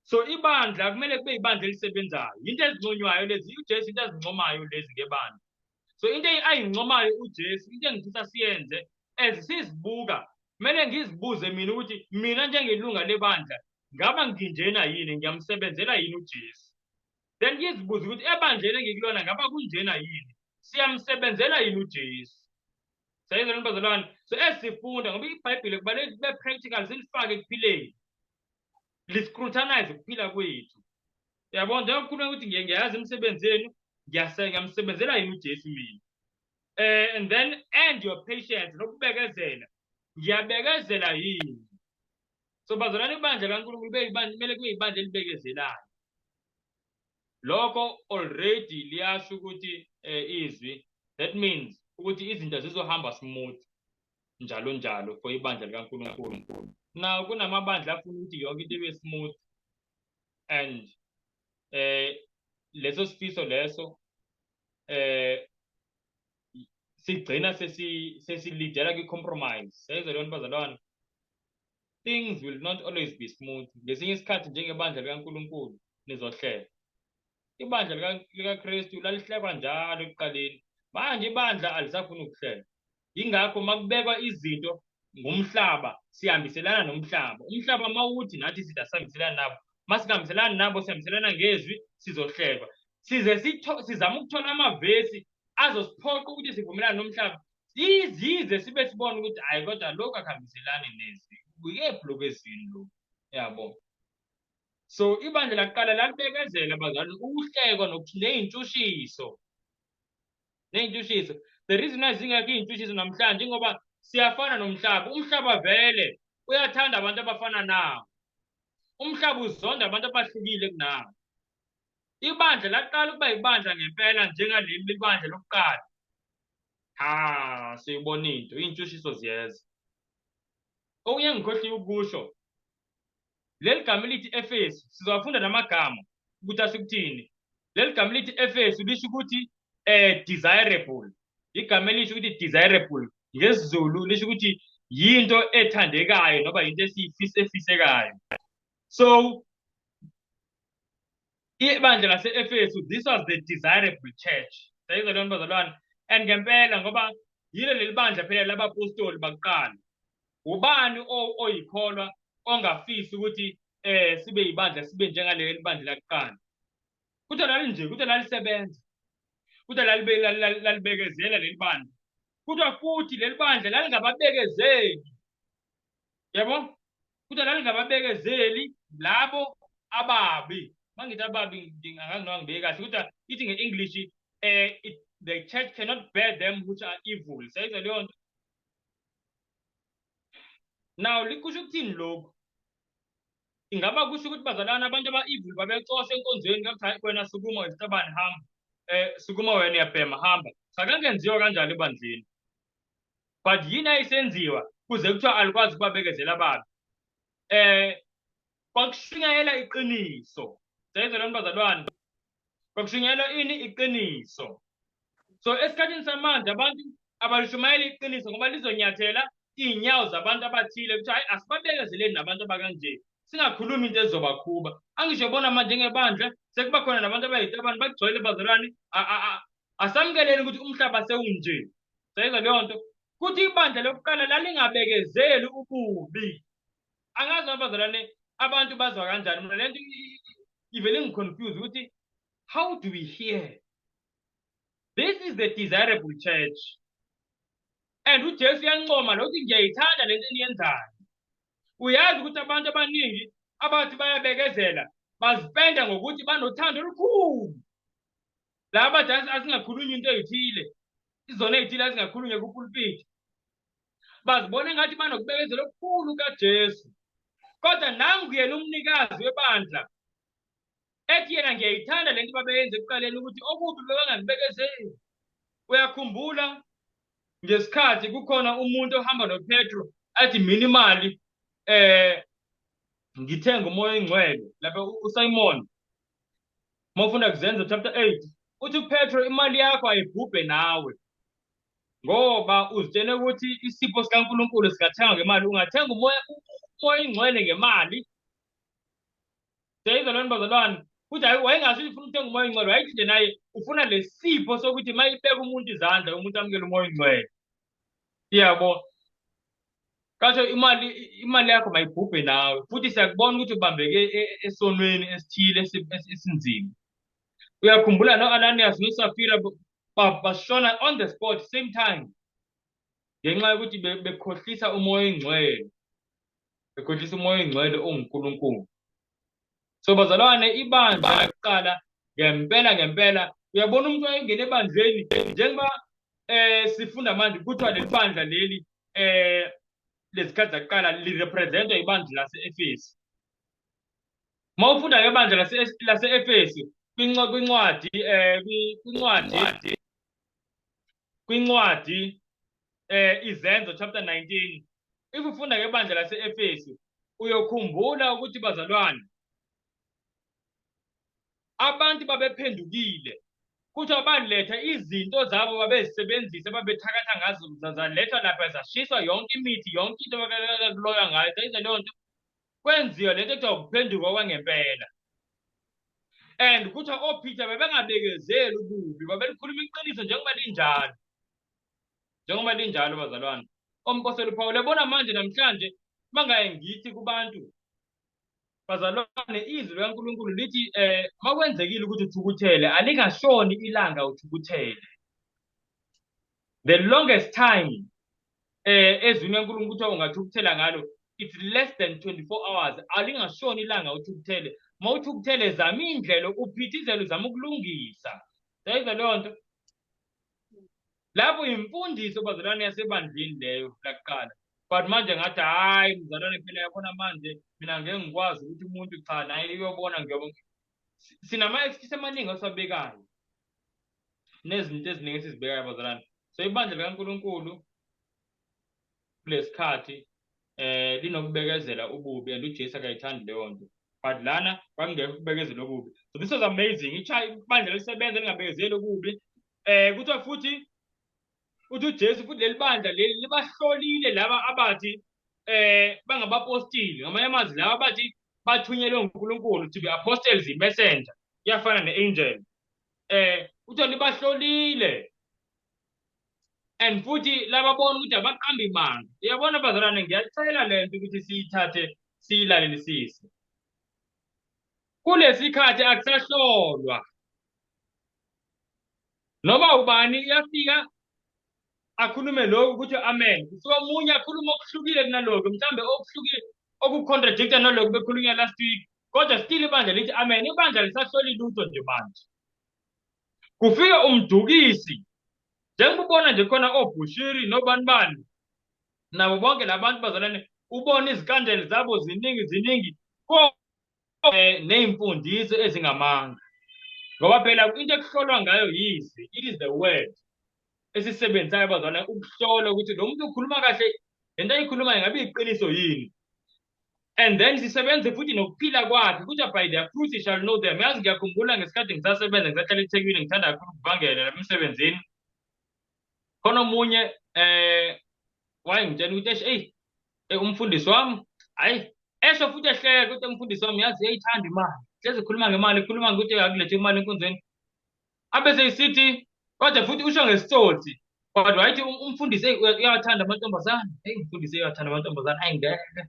So ibandla kumele kube ibandla elisebenzayo. Into ezinconywayo lezi, uJesu into azincomayo lezi ngebandla. So into ayincomayo uJesu, into engifisa siyenze as sizibuka, kumele ngizibuze mina ukuthi mina njengelunga lebandla ngaba nginjena yini, ngiyamsebenzela yini uJesu? Then ngizibuze ukuthi ebandleni engikulona ngaba kunjena yini? Siyamsebenzela yini uJesu? Sayizwa bazalwane? So esifunda ngoba iBhayibheli kubalulekile kube practical, silifake ekuphileni. Liscrutinize ukuphila kwethu. Yabo, njengokukhuluma ukuthi ngiyazi imisebenzi yenu, ngiyamsebenzela yini uJesu mina? And then and your patience, nokubekezela. Ngiyabekezela yini? So bazalwane, ibandla kaNkulunkulu beyibandla kumele kube ibandla elibekezelayo. Lokho already liyasho ukuthi izwi, that means ukuthi izinto zizohamba smooth njalo njalo for ibandla likaNkulunkulu. Now kunamabandla afuna ukuthi yonke into ibe smooth and leso sifiso leso sigcina sesilidela kwi-compromise. Siyayizwa leyo nto bazalwane? Things will not always be smooth. Ngesinye isikhathi njengebandla likaNkulunkulu nizohleka. Ibandla likaKristu lalihlekwa njalo ekuqaleni. Manje ibandla alisafuni ukuhleka. Yingakho makubekwa izinto ngumhlaba sihambiselana nomhlaba. Umhlaba mawuthi nathi sithi asihambiselani nabo. Masingahambiselani nabo, sihambiselana ngezwi, sizohlekwa. Size sizama ukuthola amavesi azosiphoqa ukuthi sivumelane nomhlaba. Sizize sibe sibona ukuthi hayi, kodwa lokhu akuhambiselani nezwi. Kuyephi lokhu ezwini lokhu? Yabo. So ibandla lakuqala lalibekezela bazalwane ukuhlekwa ney'ntshushiso. Ney'ntshushiso. The reason why zingekho iy'ntshushiso namhlanje ngoba siyafana nomhlaba. Umhlaba vele uyathanda abantu abafana nawo. Umhlaba uzonda abantu abahlukile kunawo. Ibandla laqala ukuba ibandla ngempela njengaleli libandla lokuqala. Ha, siyibona into, iy'ntshushiso ziyeza. Okunye engikhohliwe ukusho, leli gama elithi Efesu, sizowafunda namagama ukuthi asho ukuthini. Leli gama elithi Efesu lisho ukuthi desirable. Igama elisho ukuthi desirable ngesiZulu lisho ukuthi yinto ethandekayo noma yinto esiyifisa, efisekayo. So ibandla lase-Efesu, this was the desirable church. Sayizwa leyo nto bazalwane? And ngempela ngoba yilo leli bandla phela labapostoli bakuqala. Ubani oyikholwa ongafisi ukuthi sibe ibandla, sibe njengaleli bandla lakuqala? Kuthiwa lalinje, kuthiwa lalisebenza. Kuthiwa lalibekezela leli bandla. Kuthiwa futhi leli bandla lalingababekezeli. Yabo? Kuthiwa lalingababekezeli labo ababi. Mangithi ababi angazi noma ngibeke kahle. Kuthiwa ithi nge-English the church cannot bear them which are evil. Sayizwa leyo nto? Now likusho ukuthini lokhu? Ingaba kusho ukuthi bazalwane abantu aba-evil babecoshwa enkonzweni, kakuthi hayi wena sukuma wesitabane hamba. Sukuma wena uyabhema hamba. Cha, kangenziwa kanjalo ebandleni. But yini ayisenziwa kuze kuthiwa alikwazi ukubabekezela ababi? Kwakushunyayela iqiniso. Sayizwa leyo nto bazalwane? Kwakushunyayelwa ini? Iqiniso. So esikhathini samanje abantu abalishumayeli iqiniso ngoba lizonyathela iy'nyawo zabantu abathile, kuthiwa hayi asibabekezeleni nabantu abakanje, singakhulumi into ezobakhuba. Angisho bona manje ngebandla sekuba khona nabantu abayitabane bagcwele bazalwane, asamukeleni ukuthi umhlaba sewunje. Sayizwa leyo nto? Kuthi ibandla lokuqala lalingabekezeli ububi. Angazi noma bazalwane abantu bazwa kanjani. Mina lento ivele ingiconfuse ukuthi how do we hear? This is the desirable church. And uJesu uyancoma lo ukuthi ngiyayithanda lento eniyenzayo. Uyazi ukuthi abantu abaningi abathi bayabekezela bazipenda ngokuthi banothando olukhulu. Laba bathi asingakhulunywa into eyithile, izona eyithile azingakhulunywa kupulpit. Bazibona engathi banokubekezela okukhulu kaJesu. Kodwa nangu yena umnikazi webandla ethi yena ngiyayithanda lento babeyenza ekuqaleni ukuthi okubi bebangakubekezeli. Uyakhumbula ngesikhathi kukhona umuntu ohamba noPetro athi mina imali ngithenga umoya oyingcwele lapha uSimon mawufunda kuZenzo chapter 8. Uthi uPetro, imali yakho ayibhubhe nawe, ngoba uzitshele ukuthi isipho sikaNkulunkulu singathengwa ngemali. Ungathenga umoya oyingcwele ngemali. Siyayizwa lona bazalwane, futhi wayengasho ukuthi ufuna ukuthenga umoya oyingcwele, wayethi nje naye ufuna lesipho sokuthi uma ibeka umuntu izandla, umuntu amukele umoya oyingcwele. Iyabo, kasho imali yakho mayibhubhe nawe, futhi siyakubona ukuthi ubambeke esonweni esithile esinzima. Uyakhumbula no-Ananias noSafira bashona on the spot same time, ngenxa yokuthi bekhohlisa umoya oyingcwele, bekhohlisa umoya oyingcwele onguNkulunkulu. So bazalwane, ibandla lakuqala ngempela ngempela, uyabona umuntu wayengena ebandleni njengoba sifunda manje kuthiwa leli bandla leli lezikhathi zakuqala lirepresentwa ibandla lase-Efesu. Uma ufunda ngebandla lase-Efesu kwincwadi kwincwadi Izenzo chapter 19, if ufunda ngebandla lase-Efesu uyokhumbula ukuthi bazalwane abantu babephendukile, kuthiwa baletha izinto zabo babezisebenzisa, babethakatha ngazo, zalethwa lapha, zashiswa yonke imithi, yonke into babekuloywa ngayo, sayiza leyo nto, kwenziwa lento ekuthiwa ukuphenduka kwangempela. And kuthiwa oPeter bebengabekezeli ububi, babelikhuluma iqiniso njengoba linjalo, njengoba linjalo bazalwane. Ompostoli uPaul, yabona manje namhlanje mangaye ngithi kubantu bazalwane, izwi likaNkulunkulu lithi makwenzekile ukuthi uthukuthele, alingashoni ilanga uthukuthele. The longest time ezwini likaNkulunkulu kuthiwa ungathukuthela ngalo, it's less than 24 hours. Alingashoni ilanga uthukuthele. Uma uthukuthele, zama indlela, uphithizele, uzama ukulungisa. Yayizwa leyo nto? Lapho imfundiso bazalwane yasebandleni leyo lakuqala. But manje ngathi hhayi mzalwane, phela yabona manje mina ngeke ngikwazi ukuthi umuntu cha naye uyobona, ngiyobona. Sinama-excuse amaningi esiwabekayo nezinto eziningi esizibekayo bazalwane. So ibandla likaNkulunkulu kulesikhathi linokubekezela ububi, and uJesu akayithandi leyo nto. But lana kwakungekho ukubekezela okubi. So this was amazing. Ibandla lisebenza lingabekezeli okubi. Kuthiwa futhi uthi uJesu futhi leli bandla leli libahlolile laba abathi bangabapostili, ngamanye amazwi laba abathi bathunyelwe uNkulunkulu, to be apostles, messenger, kuyafana ne-angel. Kuthiwa libahlolile and futhi lababona ukuthi abaqambi manga. Uyabona bazalwane, ngiyacela le nto ukuthi siyithathe siyilalelisise. Kulesikhathi akusahlolwa. Noma ubani uyafika akhulume lokhu ukuthi amen. Kusuka omunye akhulume okuhlukile kunalokhu, mhlambe okuhlukile okucontradicta nalokhu bekhulunywa last week. Kodwa still ibandla lithi amen. Ibandla lisahloli lutho nje manje. Kufika umdukisi, njengoba ubona nje khona oBushiri nobani bani nabo bonke labantu bazalwane, ubona izikandeli zabo ziningi ziningi ney'mfundiso ezingamanga. Ngoba phela into ekuhlolwa ngayo yizwi, it is the word esisebenzisayo bazalwane ukuhlola ukuthi lo muntu ukhuluma kahle, lento ayikhulumayo ngabe iqiniso yini. And then sisebenze futhi nokuphila kwakhe, kuthiwa by their fruits you shall know them. Yazi ngiyakhumbula ngesikhathi ngisasebenza, ngisahlala eThekwini, ngithanda kakhulu ukuvangela lapha emsebenzini. Khona omunye wayengitshela ukuthi hey, umfundisi wami, hayi esho futhi ehleka ukuthi umfundisi wami yazi uyayithanda imali, hlezi ekhuluma ngemali, ekhuluma ngokuthi akulethe imali enkonzweni. Abe seyisithi kodwa futhi usho ngesitsotsi, kodwa wayethi umfundisi hey uyawathanda amantombazane, hey umfundisi uyawathanda amantombazane, ayi ngeke,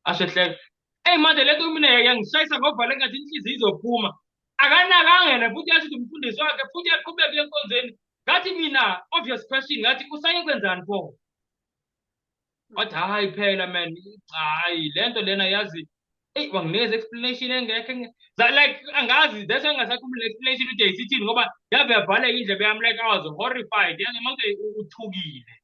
asho ehleka. Hey manje lento mina yangishayisa ngovala engathi inhliziyo izophuma. Akanakanga yena futhi yasho ukuthi umfundisi wakhe futhi uyaqhubeka enkonzweni. Ngathi mina obvious question, ngathi usaye kwenzani pho? Wathi hayi phela man, hayi lento lena yazi, eyi wanginikeza explanation engekho, like angazi, that's why ngingasakhumbuli explanation ukuthi yayisithini, ngoba yave yavaleka indlebe yami, like I was horrified. Yazi manje uthukile.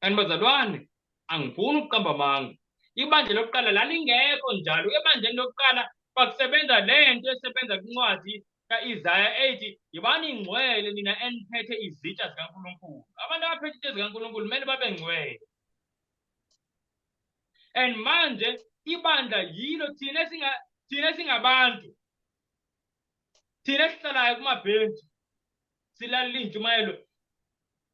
And bazalwane, angifuni ukuqamba amanga. Ibandla lokuqala lalingekho njalo. Ebandleni lokuqala kwakusebenza lento esebenza kwincwadi ka-Isaya ethi yibani ngcwele nina eniphethe izitsha zikaNkulunkulu. Abantu abaphethe izitsha zikaNkulunkulu kumele babe ngcwele. And manje ibandla yilo thina singabantu. Thina esihlalayo kumabhentshi silalela iy'ntshumayelo,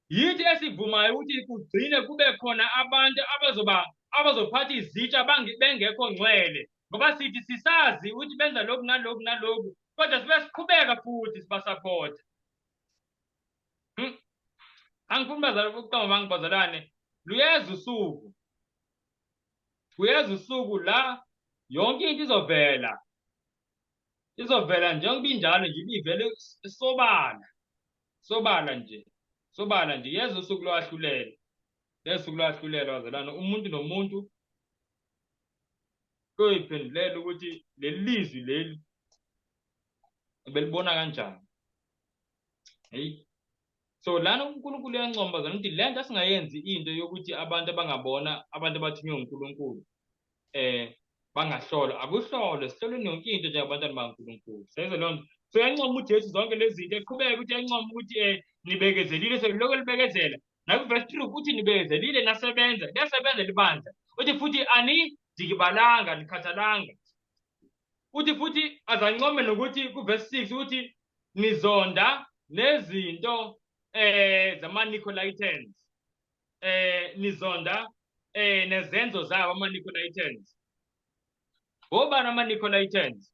yithi esivumayo ukuthi kugcine kube khona abantu abazoba abazophatha izitsha bengekho ngcwele, ngoba sithi sisazi ukuthi benza lokhu nalokhu nalokhu, kodwa sibe siqhubeka futhi sibasaphotha. Angifuni bazalwane ukuqamba amanga bazalwane, luyeza usuku, kuyeza usuku la yonke into izovela, izovela njengoba injalo nje, ibivele sobala, sobala nje, sobala nje. Yeza usuku lwahlulela, yeza usuku lwahlulela bazalwane, umuntu nomuntu kuyoyiphendulela ukuthi leli lizwi leli belibona kanjani. Hey, so lana uNkulunkulu uyancoma bazalwane ukuthi le nto asingayenzi into yokuthi abantu abangabona abantu abathunywe uNkulunkulu bangahlolwa. Akuhlolwe, sihlolweni yonke into njengabantwana bakaNkulunkulu. Senze leyo nto. So uyancoma uJesu zonke lezi zinto, eqhubeka ukuthi uyancoma ukuthi nibekezelile, selilokhu libekezela. Naku-verse 3 uthi nibekezelile nasebenza, liyasebenza libandla. Uthi futhi anidikibalanga, nikhathalanga. Uthi futhi azancome nokuthi ku-verse 6 uthi nizonda nezinto zama-Nicolaitans, nizonda nezenzo zabo ama-Nicolaitans. Ngobani ama-Nicolaitans?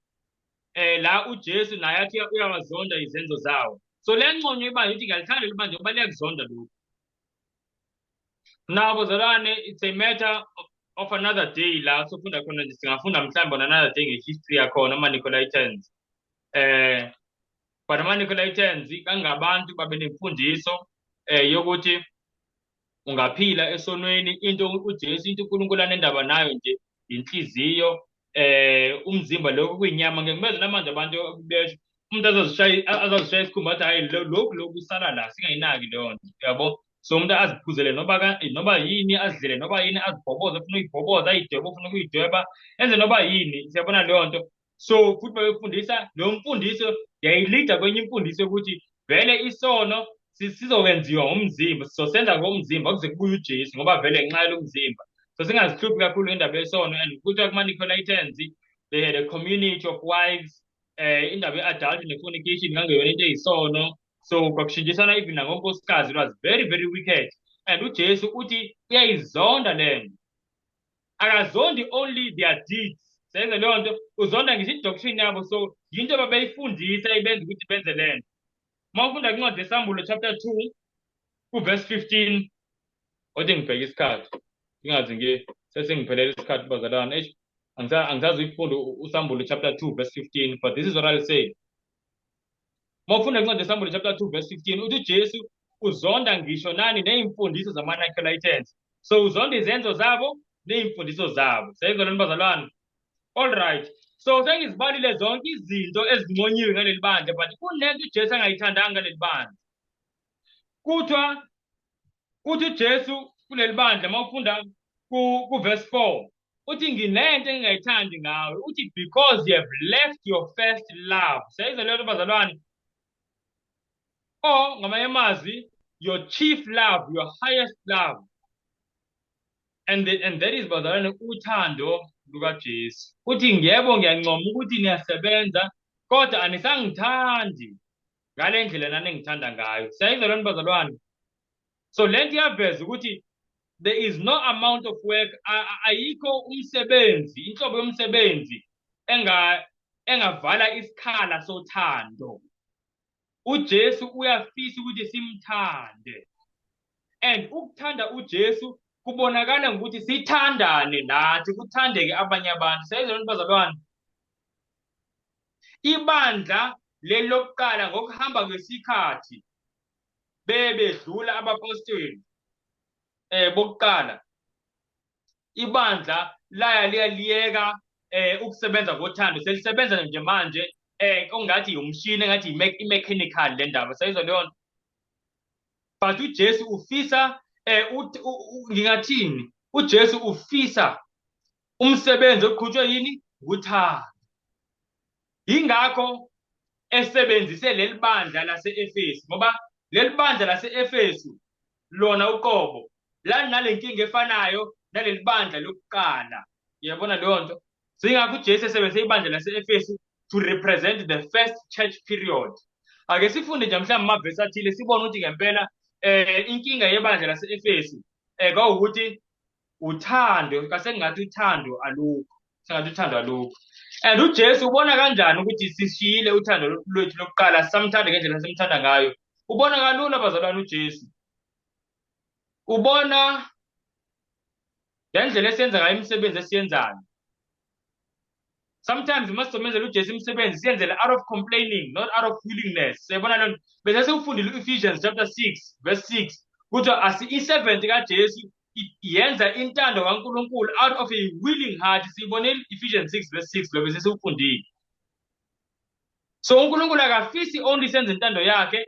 La uJesu naye athi uyawazonda izenzo zawo. So le nconyo ibandla uthi ngiyalithanda leli bandla ngoba liyakuzonda lokhu. Now bazalwane, it's a matter of another day la sofunda khona nje, singafunda mhlawumbe on another day nge-history yakhona ama-Nicolaitans. But ama-Nicolaitans kangabantu babe nemfundiso yokuthi ungaphila esonweni, into uJesu, into uNkulunkulu anendaba nayo nje inhliziyo, umzimba, lokhu kuyinyama. Ngeke ngibeze namanje abantu besho umuntu azazishaya isikhumba athi hayi lokhu lokhu kusala la, singayinaki leyo nto, uyabo. So umuntu aziphuzele noba yini, azidlele noba yini, azibhoboze ufuna ukuyibhoboza, ayidwebe ufuna ukuyidweba, enze noba yini, siyabona leyo nto. So futhi babefundisa leyo mfundiso, yayilida kwenye imfundiso yokuthi vele isono sizokwenziwa ngomzimba, sizosenza ngomzimba kuze kubuye uJesu, ngoba vele ngenxa yalomzimba. So singazihluphi kakhulu ngendaba yesono. And kuthiwa kuma-Nicolaitans they had a community of wives, indaba ye-adultery ne-fornication ngangeyona into eyisono. So kwakushintshisana even nangonkosikazi, it was very very wicked. And uJesu uthi uyayizonda le nto. Akazondi only their deeds, senze leyo nto, uzonda ngisho i-doctrine yabo. So yinto babeyifundisa ibenza ukuthi benze le nto. Uma ufunda kwincwadi yeSambulo chapter 2 ku-verse 15, othi ngibheke isikhathi, ngingazi sesengiphelele isikhathi bazalwane. Eish, angisazi uyifunda uSambulo chapter 2 verse 15, but this is what I'll say. Uma ufunda incwadi yeSambulo chapter 2 verse 15, uthi uJesu uzonda ngisho nani ney'mfundiso zama-Nicolaitans. So uzonda izenzo zabo ney'mfundiso zabo. Siyayizwa bazalwane? All right. So sengizibalile zonke izinto ezinconyiwe ngaleli bandla, but kunento uJesu angayithandanga ngaleli bandla. Kuthiwa uthi uJesu kuleli bandla, uma ufunda ku-verse 4, uthi nginento engingayithandi ngawe, uthi because you have left your first love. Siyayizwa leyo nto bazalwane? Or ngamanye amazwi, your chief love, your highest love. And that is bazalwane uthando lukaJesu. Uthi ngiyebo ngiyancoma ukuthi niyasebenza, kodwa anisangithandi ngale ndlela naningithanda ngayo. Siyayizwa leyo nto bazalwane? So le nto iyaveza ukuthi there is no amount of work, ayikho umsebenzi, inhlobo yomsebenzi engavala isikhala sothando. uJesu uyafisa ukuthi simthande. And ukuthanda uJesu kubonakala ngokuthi sithandane nathi, kuthandeke abanye abantu. Siyayizwa lento bazalwane? Ibandla leli lokuqala ngokuhamba kwesikhathi bebedlula abapostoli bokuqala, ibandla laya liyaliyeka ukusebenza ngothando, selisebenza nje manje ongathi umshini, engathi i-mechanical le ndaba. Siyayizwa leyo nto? But uJesu ufisa ngingathini, uJesu ufisa umsebenzi oqhutshwe yini? Nguthando. Yingakho esebenzise leli bandla lase-Efesu, ngoba leli bandla lase-Efesu lona uqobo lalinale nkinga efanayo naleli bandla lokuqala. Uyabona leyo nto? Singakho uJesu esebenzise ibandla lase-Efesu to represent the first church period. Ake sifunde nje mhlawumbe amavesi athile sibone ukuthi ngempela inkinga yebandla lase-Efesu kwawukuthi uthando, kasengathi uthando alukho, sengathi uthando alukho. And uJesu ubona kanjani ukuthi sishiyile uthando lwethu lokuqala, samthanda ngendlela esimthanda ngayo? Ubona kalula bazalwane uJesu. Ubona ngendlela esiyenza ngayo imisebenzi esiyenzayo. Sometimes masizomenzela uJesu imisebenzi siyenzele out of complaining, not out of willingness. Siyabona lona bese sewufundile u-Ephesians chapter 6 verse 6 kuthiwa asi i-servant kaJesu yenza intando kaNkulunkulu out of a willing heart. Siyibonile Ephesians 6 verse 6 lo bese sewufundile. So uNkulunkulu akafisi only senze intando yakhe,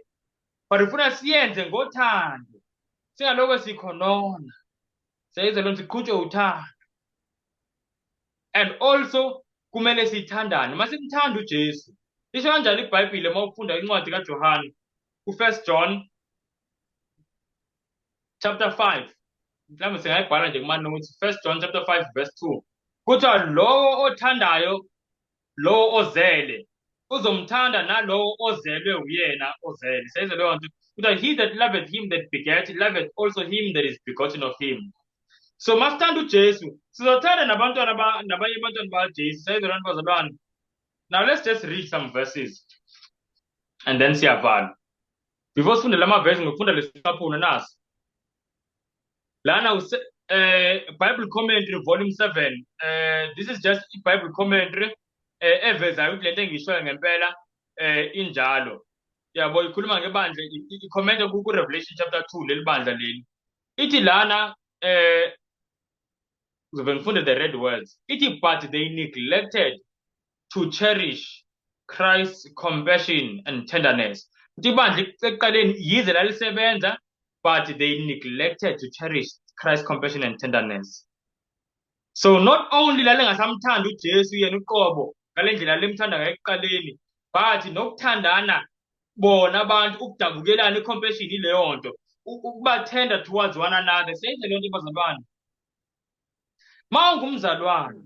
but ufuna siyenze ngothando, singaloko sikhonona, siyayizwa loo nto, siqhutshwe uthando. And also kumele sithandane. Masimthanda uJesu, lisho kanjani iBhayibhile uma ufunda incwadi kaJohane ku-1 John chapter 5, mhlawumbe singayibhala nje kuma-notes, 1 John chapter 5 verse 2, kuthiwa lowo othandayo lowo ozele uzomthanda nalowo ozelwe uyena ozele. Siyayizwa leyo nto? Kuthiwa he that loveth him that begat loveth also him that is begotten of him. So masithanda uJesu sizothanda nabantwana nabanye abantwana bakaJesu. Siyayizwa leyo nto bazalwane? Now let's just read some verses and then siyavala. Before sifunde lama verse, ngifunda lesicaphuno nasi lana, Bible Commentary volume 7. This is just i-Bible commentary evezayo ukuthi lento engishoyo ngempela injalo, yabo. Ikhuluma ngebandla, i-commenta ku Revelation chapter 2 leli bandla leli. Ithi lana, ngizobe ngifunde the red words, ithi, "But they neglected to cherish Christ's compassion and tenderness." Ukuthi ibandla ekuqaleni yize lalisebenza, but they neglected to cherish Christ's compassion and tenderness. So not only lalingasamthanda uJesu yena uqobo ngale ndlela lemthanda ngayo ekuqaleni, but nokuthandana bona abantu, ukudabukelana, i-compassion ileyo nto, ukuba tender towards one another. Siyenze leyo nto bazalwane. Ma ungumzalwane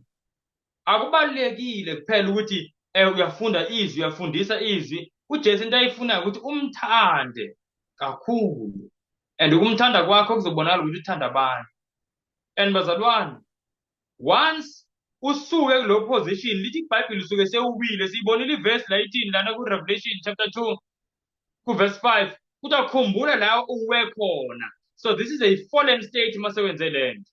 akubalulekile kuphela ukuthi uyafunda izwi, uyafundisa izwi. UJesu into ayifunayo ukuthi umthande kakhulu, and ukumthanda kwakho kuzobonakala ukuthi uthanda abantu. And bazalwane, once usuke kulo position, lithi iBhayibheli usuke sewubile. Siyibonile ivesi la, ithini lana ku-Revelation chapter 2 ku-verse 5? Kuthiwa khumbula la uwe khona. So this is a fallen state. Uma sewenze le nto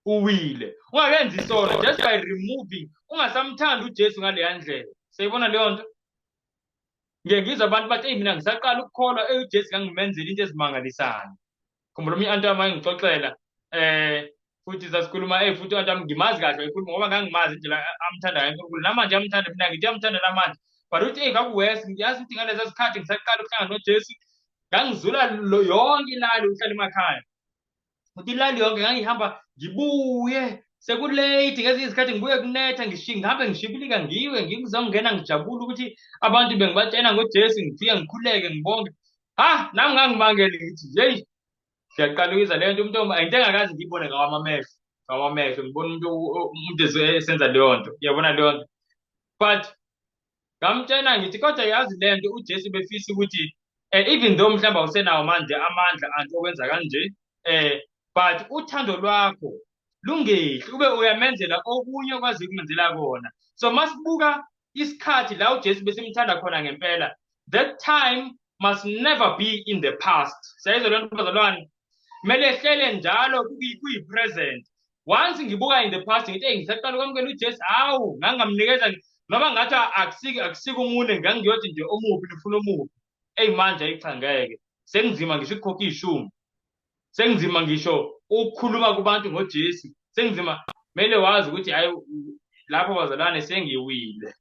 uwile, ungakenzi isono, just by removing, ungasamthandi uJesu ngaleya ndlela. Siyayibona leyo nto? Ngike ngizwe abantu bathi, "Eyi, mina ngisaqala ukukholwa, eyi, uJesu ngangimenzela into ezimangalisayo." Khumbula omunye u-anti wami wayengixoxela, futhi sasikhuluma, futhi u-anti wami ngimazi kahle, wayekhuluma ngoba ngangimazi indlela amthanda ngayo uNkulunkulu. Namanje amthanda, mina ngithi uyamthanda namanje, but uthi, "Eyi, kwakuwesi, ngiyazi ukuthi ngalesa sikhathi ngisaqala ukuhlangana noJesu ngangizula yonke ilali, uhlala emakhaya." Uthi ilali yonke ngangihamba, ngibuye seku-late, ngezinye izikhathi ngibuye kunetha, ngihambe ngishibilika, ngiwe ngizongena ngijabule ukuthi abantu bengibatshena ngoJesu, ngifike ngikhuleke, ngibonge. Ha, nami ngangimangele, ngithi, "Yeyi, siyaqala ukuyizwa leyo nto." Umuntu into engakaze ngiyibone ngawamehlo, ngibona umuntu esenza leyo nto, uyabona leyo nto. But ngamtshena ngithi, "Kodwa yazi le nto uJesu befisa ukuthi even though mhlawumbe awusenawo manje amandla anti okwenza kanje, but uthando lwakho lungehli, ube uyamenzela okunye okwazi ukumenzela kona." So masibuka isikhathi la uJesu besimthanda khona ngempela, that time must never be in the past. Siyayizwa leyo nto bazalwane? Kumele ehlele njalo kuyi-present. Once ngibuka in the past ngithi, "Hey, ngisaqala ukwamukela uJesu, hawu, ngangamnikeza noma ngathi akusike umune, ngangiyothi nje omuphi nifuna omuphi. Eyi, manje ayi cha, ngeke, sengizima ngisho ukukhokha ishumi, sengizima ngisho ukukhuluma kubantu ngoJesu, sengizima." Kumele wazi ukuthi hayi, lapho bazalwane sengiwile,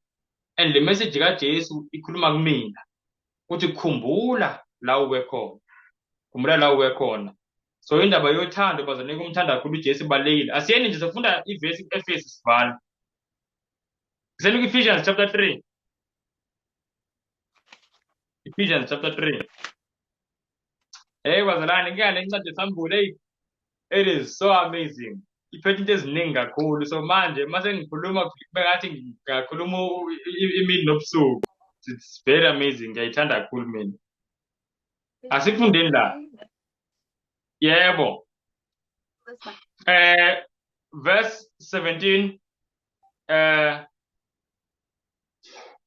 and le message kaJesu ikhuluma kumina ukuthi khumbula la uwe khona, khumbula la uwe khona. So indaba yothando bazalwane, kumthanda kakhulu uJesu, ibalulekile. Asiyeni nje sifunda ivesi ku-Efesu, sivala seni ku-Ephesians chapter 3, Ephesians chapter 3. Hey bazalwane, ngiyale incwadi yeSambulo, hey, it is so amazing. Iphethe into eziningi kakhulu. So manje mase ngikhuluma kube ngathi ngingakhuluma imini nobusuku. It's very amazing. Ngiyayithanda kakhulu mina. Asifundeni la. Yebo. Verse 17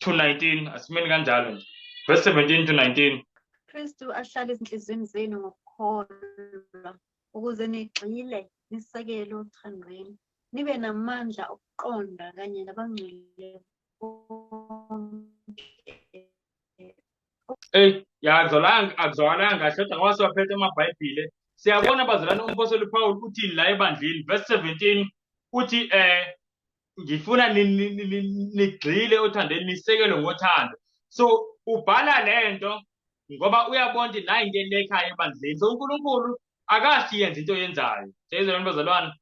to 19, asimeni kanjalo nje. Verse 17 to 19. Kristu ahlale ezinhliziyweni zenu ngokukholwa, ukuze nigxile nisekele othandweni, nibe namandla okuqonda kanye nabangcwele bonke. Ey, ya akuzwakalanga kahle kodwa ngoba siwaphethe amaBhayibhile. Siyabona bazalwane umpostoli Paul uthini la ebandleni, verse 17 uthi ngifuna nigxile othandweni, nisekelwe ngothando. So ubhala lento ngoba uyabona ukuthi nayi into elekhayo ebandleni. So uNkulunkulu akashiyenze yenza into oyenzayo. Siyezwa bazalwane.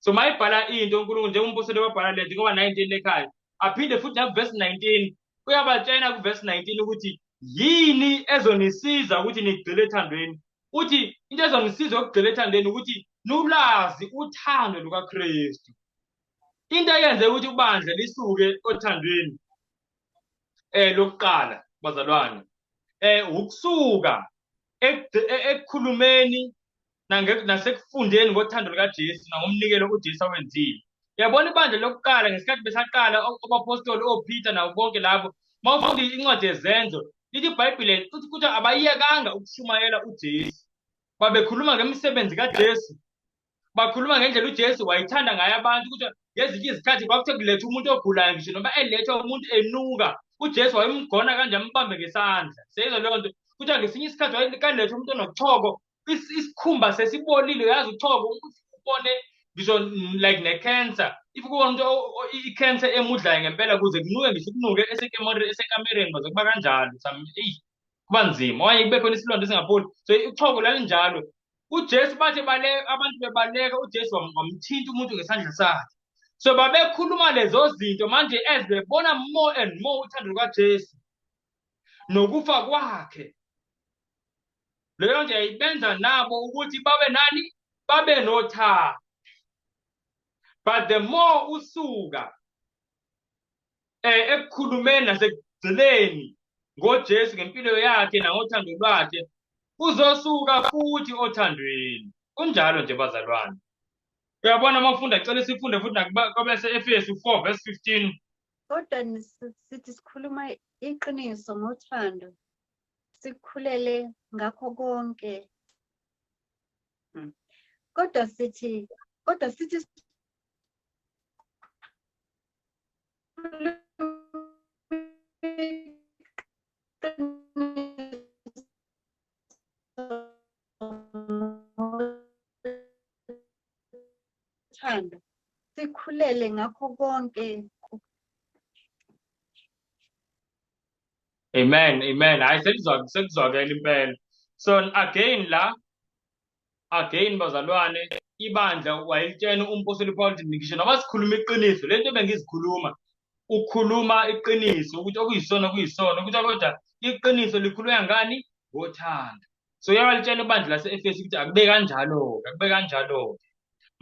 So mayibhala into uNkulunkulu njengompostoli wabhala lento ngoba nayi into elekhayo. Aphinde futhi na verse 19 uyabatshena ku verse 19 ukuthi yini ezonisiza ukuthi nigxile ethandweni. Uthi into ezonisiza ukugxila ethandweni ukuthi nulazi uthando lukaKristu. Into eyenze ukuthi ibandla lisuke othandweni lokuqala bazalwane ukusuka ekukhulumeni nasekufundeni ngothando lukaJesu nangomnikelo uJesu awenzile. Uyabona ibandla lokuqala ngesikhathi besaqala abapostoli oPeter nabo bonke labo, mawufunda incwadi yeZenzo lithi iBhayibheli uthi kuthi abayekanga ukushumayela uJesu. Babekhuluma ngemisebenzi kaJesu, bakhuluma ngendlela uJesu wayithanda ngayo abantu, ukuthi ngezinye izikhathi kwakuthe kulethwa umuntu ogulayo ngisho noma elethwa umuntu enuka, uJesu wayemgona kanje ambambe ngesandla. Seyizwa leyo nto. Kuthiwa ngesinye isikhathi wayekalethwa umuntu onochoko, isikhumba sesibolile, uyazi uchoko ubone ngisho like ne-cancer. If kubona umuntu i-cancer emudlayo ngempela kuze kunuke ngisho kunuke esekamereni baze kuba kanjalo. Eyi kuba nzima. Okanye kube khona isilonda esingapholi. So uchoko lalinjalo. uJesu bathe baleka, abantu bebaleka, uJesu wamthinta umuntu ngesandla sakhe. So babekhuluma lezo zinto manje as bebona more and more uthando lukaJesu nokufa kwakhe. Leyo nto yayibenza nabo ukuthi babe nani? Babe nothando. But the more usuka ekukhulumeni nasekugcineni ngoJesu ngempilo yakhe nangothando lwakhe, uzosuka futhi othandweni. Kunjalo nje bazalwane. Uyabona uma ufunda, cela sifunde futhi nakwabase Efesu 4 verse 15. Kodwa sithi sikhuluma iqiniso ngothando, sikhulele ngakho konke. Kodwa sithi thando sikhulele ngakho konke. Amen, amen. Hayi sekuzwakela impela. So again la, again bazalwane, ibandla wayelitshena umpostoli Paul ukuthi ngisho noma sikhuluma iqiniso, lento bengizikhuluma, ukhuluma iqiniso ukuthi okuyisona kuyisona, ukuthi kodwa iqiniso likhulunywa ngani? Ngothando. So uyabalitshena ibandla lase-Efesu ukuthi akube kanjalo-ke, akube kanjalo-ke.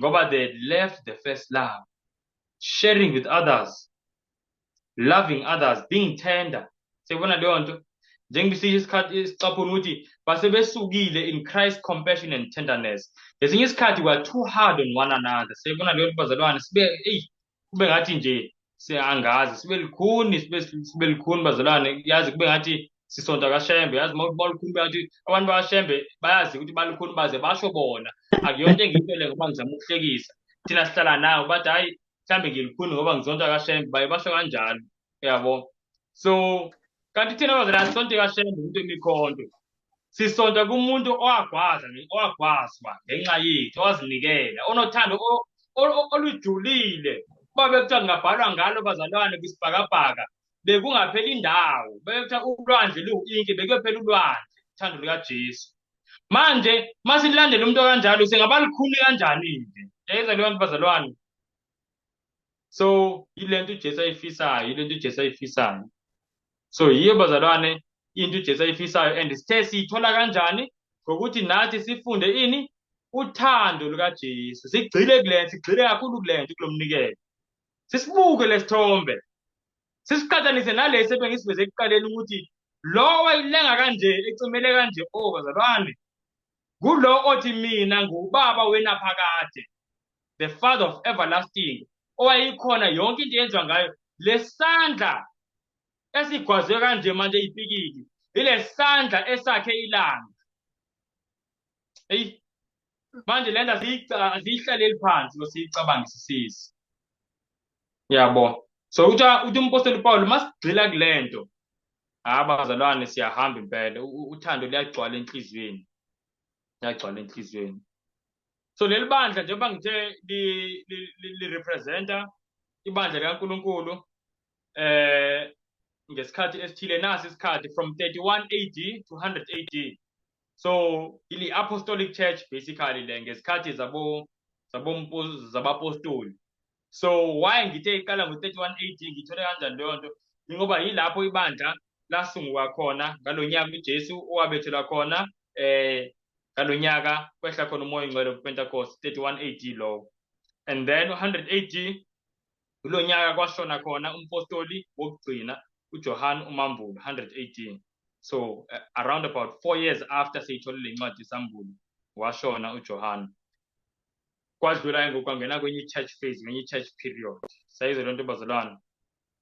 Ngoba they left the first love, sharing with others, loving others, being tender. Siyabona leyo nto. Njengoba isisho isikhathi isicaphuna ukuthi basebesukile in Christ's compassion and tenderness. Ngesinye isikhathi we are too hard on one another. Siyabona leyo nto bazalwane, sibe eyi kube ngathi nje siyangazi, sibe likhuni, sibe likhuni bazalwane, yazi kube ngathi sisonta kaShembe, yazi mawulikhuni bathi abantu bakaShembe bayazi ukuthi balikhuni baze basho bona. Akuyonto engiyitshele ngoba ngizama ukuhlekisa. Thina sihlala nawo bathi hayi mhlambe ngilikhuni ngoba ngizonta kaShembe, baye basho kanjalo, uyabo. So kanti thina bazalwane sisonte kaShembe umuntu emikhonto. Sisonta kumuntu owagwaza, owagwazwa ngenxa yethu, owazinikela, onothando olujulile. Kuba bekuthiwa kungabhalwa ngalo bazalwane kwisibhakabhaka, bekungapheli indawo. Bekuthiwa ulwandle luwu-inki, bekuyophela ulwandle, uthando lukaJesu. Manje masilandela umuntu kanjalo singabalikhuni kanjani nje? Yayizwa leyo nto bazalwane. So yilento uJesu ayifisayo, yilento uJesu ayifisayo. So yiyo bazalwane into uJesu ayifisayo, and sithe siyithola kanjani? Ngokuthi nathi sifunde ini? Uthando lukaJesu. Sigxile kule, sigxile kakhulu kule nto kulomnikelo. Sisibuke lesithombe. Sisiqhathanise nalesi ebengisiveze ekuqaleni ukuthi lo wayilenga kanje ecimele kanje, oh bazalwane. Kulo othi mina ngubaba wenaphakade, the father of everlasting, owayikhona yonke into yenziwa ngayo. Lesandla esigwazwe kanje manje ipikili, ilesandla esakhe ilanga. Eyi manje lento asiyihlaleli phansi besiyicabangisisise. Yabo. So uthi umpostoli Paul masigxila kulento. Abazalwane siyahamba impela, uthando liyagcwala enhliziyweni. Liyagcwala enhliziyweni. So leli bandla njengoba ngithe li representa ibandla likaNkuluNkulu ngesikhathi esithile, nasi isikhathi from 31 AD to 100 AD. So ili apostolic church basically le ngesikhathi zabo zabapostoli. So why ngithe iqala ngo-31 AD, ngithole kanjani leyo nto? Ngoba yilapho ibandla lasungulwa khona ngalonyaka uJesu owabethelwa khona, ngalonyaka kwehla khona uMoya oNgcwele kuPentecost, 31 AD lowo. And then 100 AD kulonyaka kwashona khona umpostoli wokugcina uJohn uMambulo, 100 AD. So around about 4 years after seyithole le ncwadi isambulo washona uJohn. Kwadlula ngoku kwangena kwenye church phase, kwenye church period. Sayizwe lento bazalwane.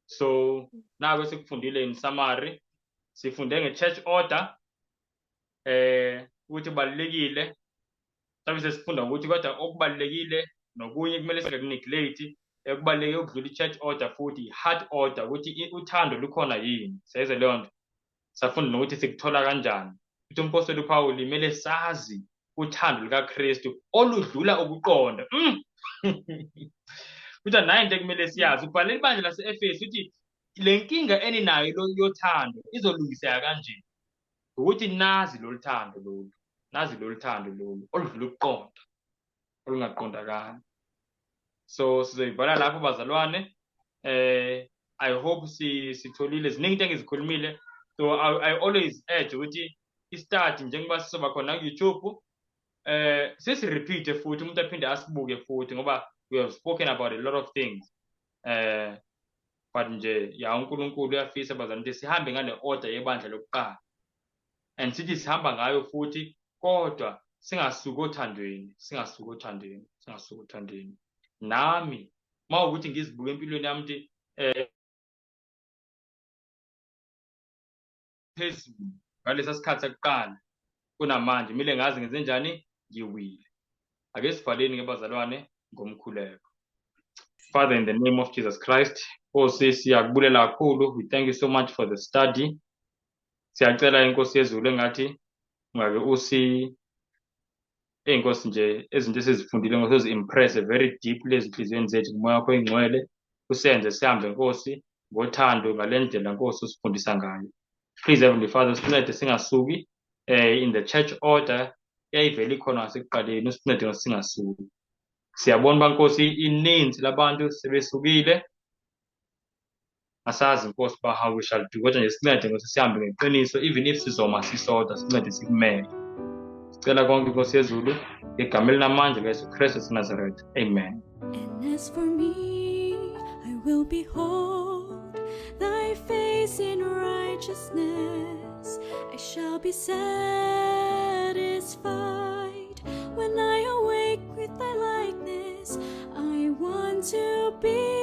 So nako sikufundile in summary, sifunde nge-church order, ukuthi kubalulekile. Sabe sesifunda ukuthi kodwa okubalulekile nokunye kumele singakuneglect, ekubaluleke ukudlula i-church order futhi i-heart order, ukuthi uthando lukhona yini. Sayizwe leyo nto. Safunda nokuthi sikuthola kanjani. Uthi umpostoli uPaul kumele sazi uthando lukaKristu oludlula ukuqonda. Uthi nayo into ekumele siyazi. Ubhalela ibandla lase-Efesu uthi le nkinga eninayo yothando izolungiseka kanje. Ukuthi nazi lolu thando lolu, nazi lolu thando lolu oludlula ukuqonda, olungaqondakali. So sizoyivala lapho bazalwane. I hope sitholile ziningi into engizikhulumile. So I always urge ukuthi i-study njengoba sizoba khona ku YouTube, sisi repeat futhi umuntu aphinde asibuke futhi, ngoba we have spoken about a lot of things. But nje ya uNkulunkulu uyafisa bazalwane ukuthi sihambe ngale order yebandla lokuqala, and sithi sihamba ngayo futhi, kodwa singasuki othandweni, singasuki othandweni, singasuki othandweni. Nami mawukuthi ngizibuke empilweni yami ukuthi phezulu ngalesa sikhathi sakuqala kunamanje, kumele ngazi ngenze njani, ngiwile. Ake sivaleni ke bazalwane ngomkhuleko. Father, in the name of Jesus Christ, Nkosi siyakubulela kakhulu. We thank you so much for the study. Siyacela inkosi yezulu engathi ungake usi inkosi nje izinto esizifundile ngoba impress very deeply ezinhliziyweni zethu ngomoya wakho oyingcwele, usenze sihambe Nkosi ngothando ngale ndlela Nkosi usifundisa ngayo. Please Heavenly Father, sincede singasuki in the church order eyayivele ikhona ngasekuqaleni, usincede singasuki. Siyabona uba Nkosi ininzi labantu sebesukile, asazi Nkosi uba how we shall do, kodwa nje sincede Nkosi sihambe ngeqiniso, even if sizoma sisodwa, sincede sikumele. Sicela konke Nkosi yezulu ngegama elinamandla kaYesu Kristu waseNazaretha. Amen. And as for me, I will behold thy face in righteousness. I shall be satisfied when I awake with thy likeness. I want to be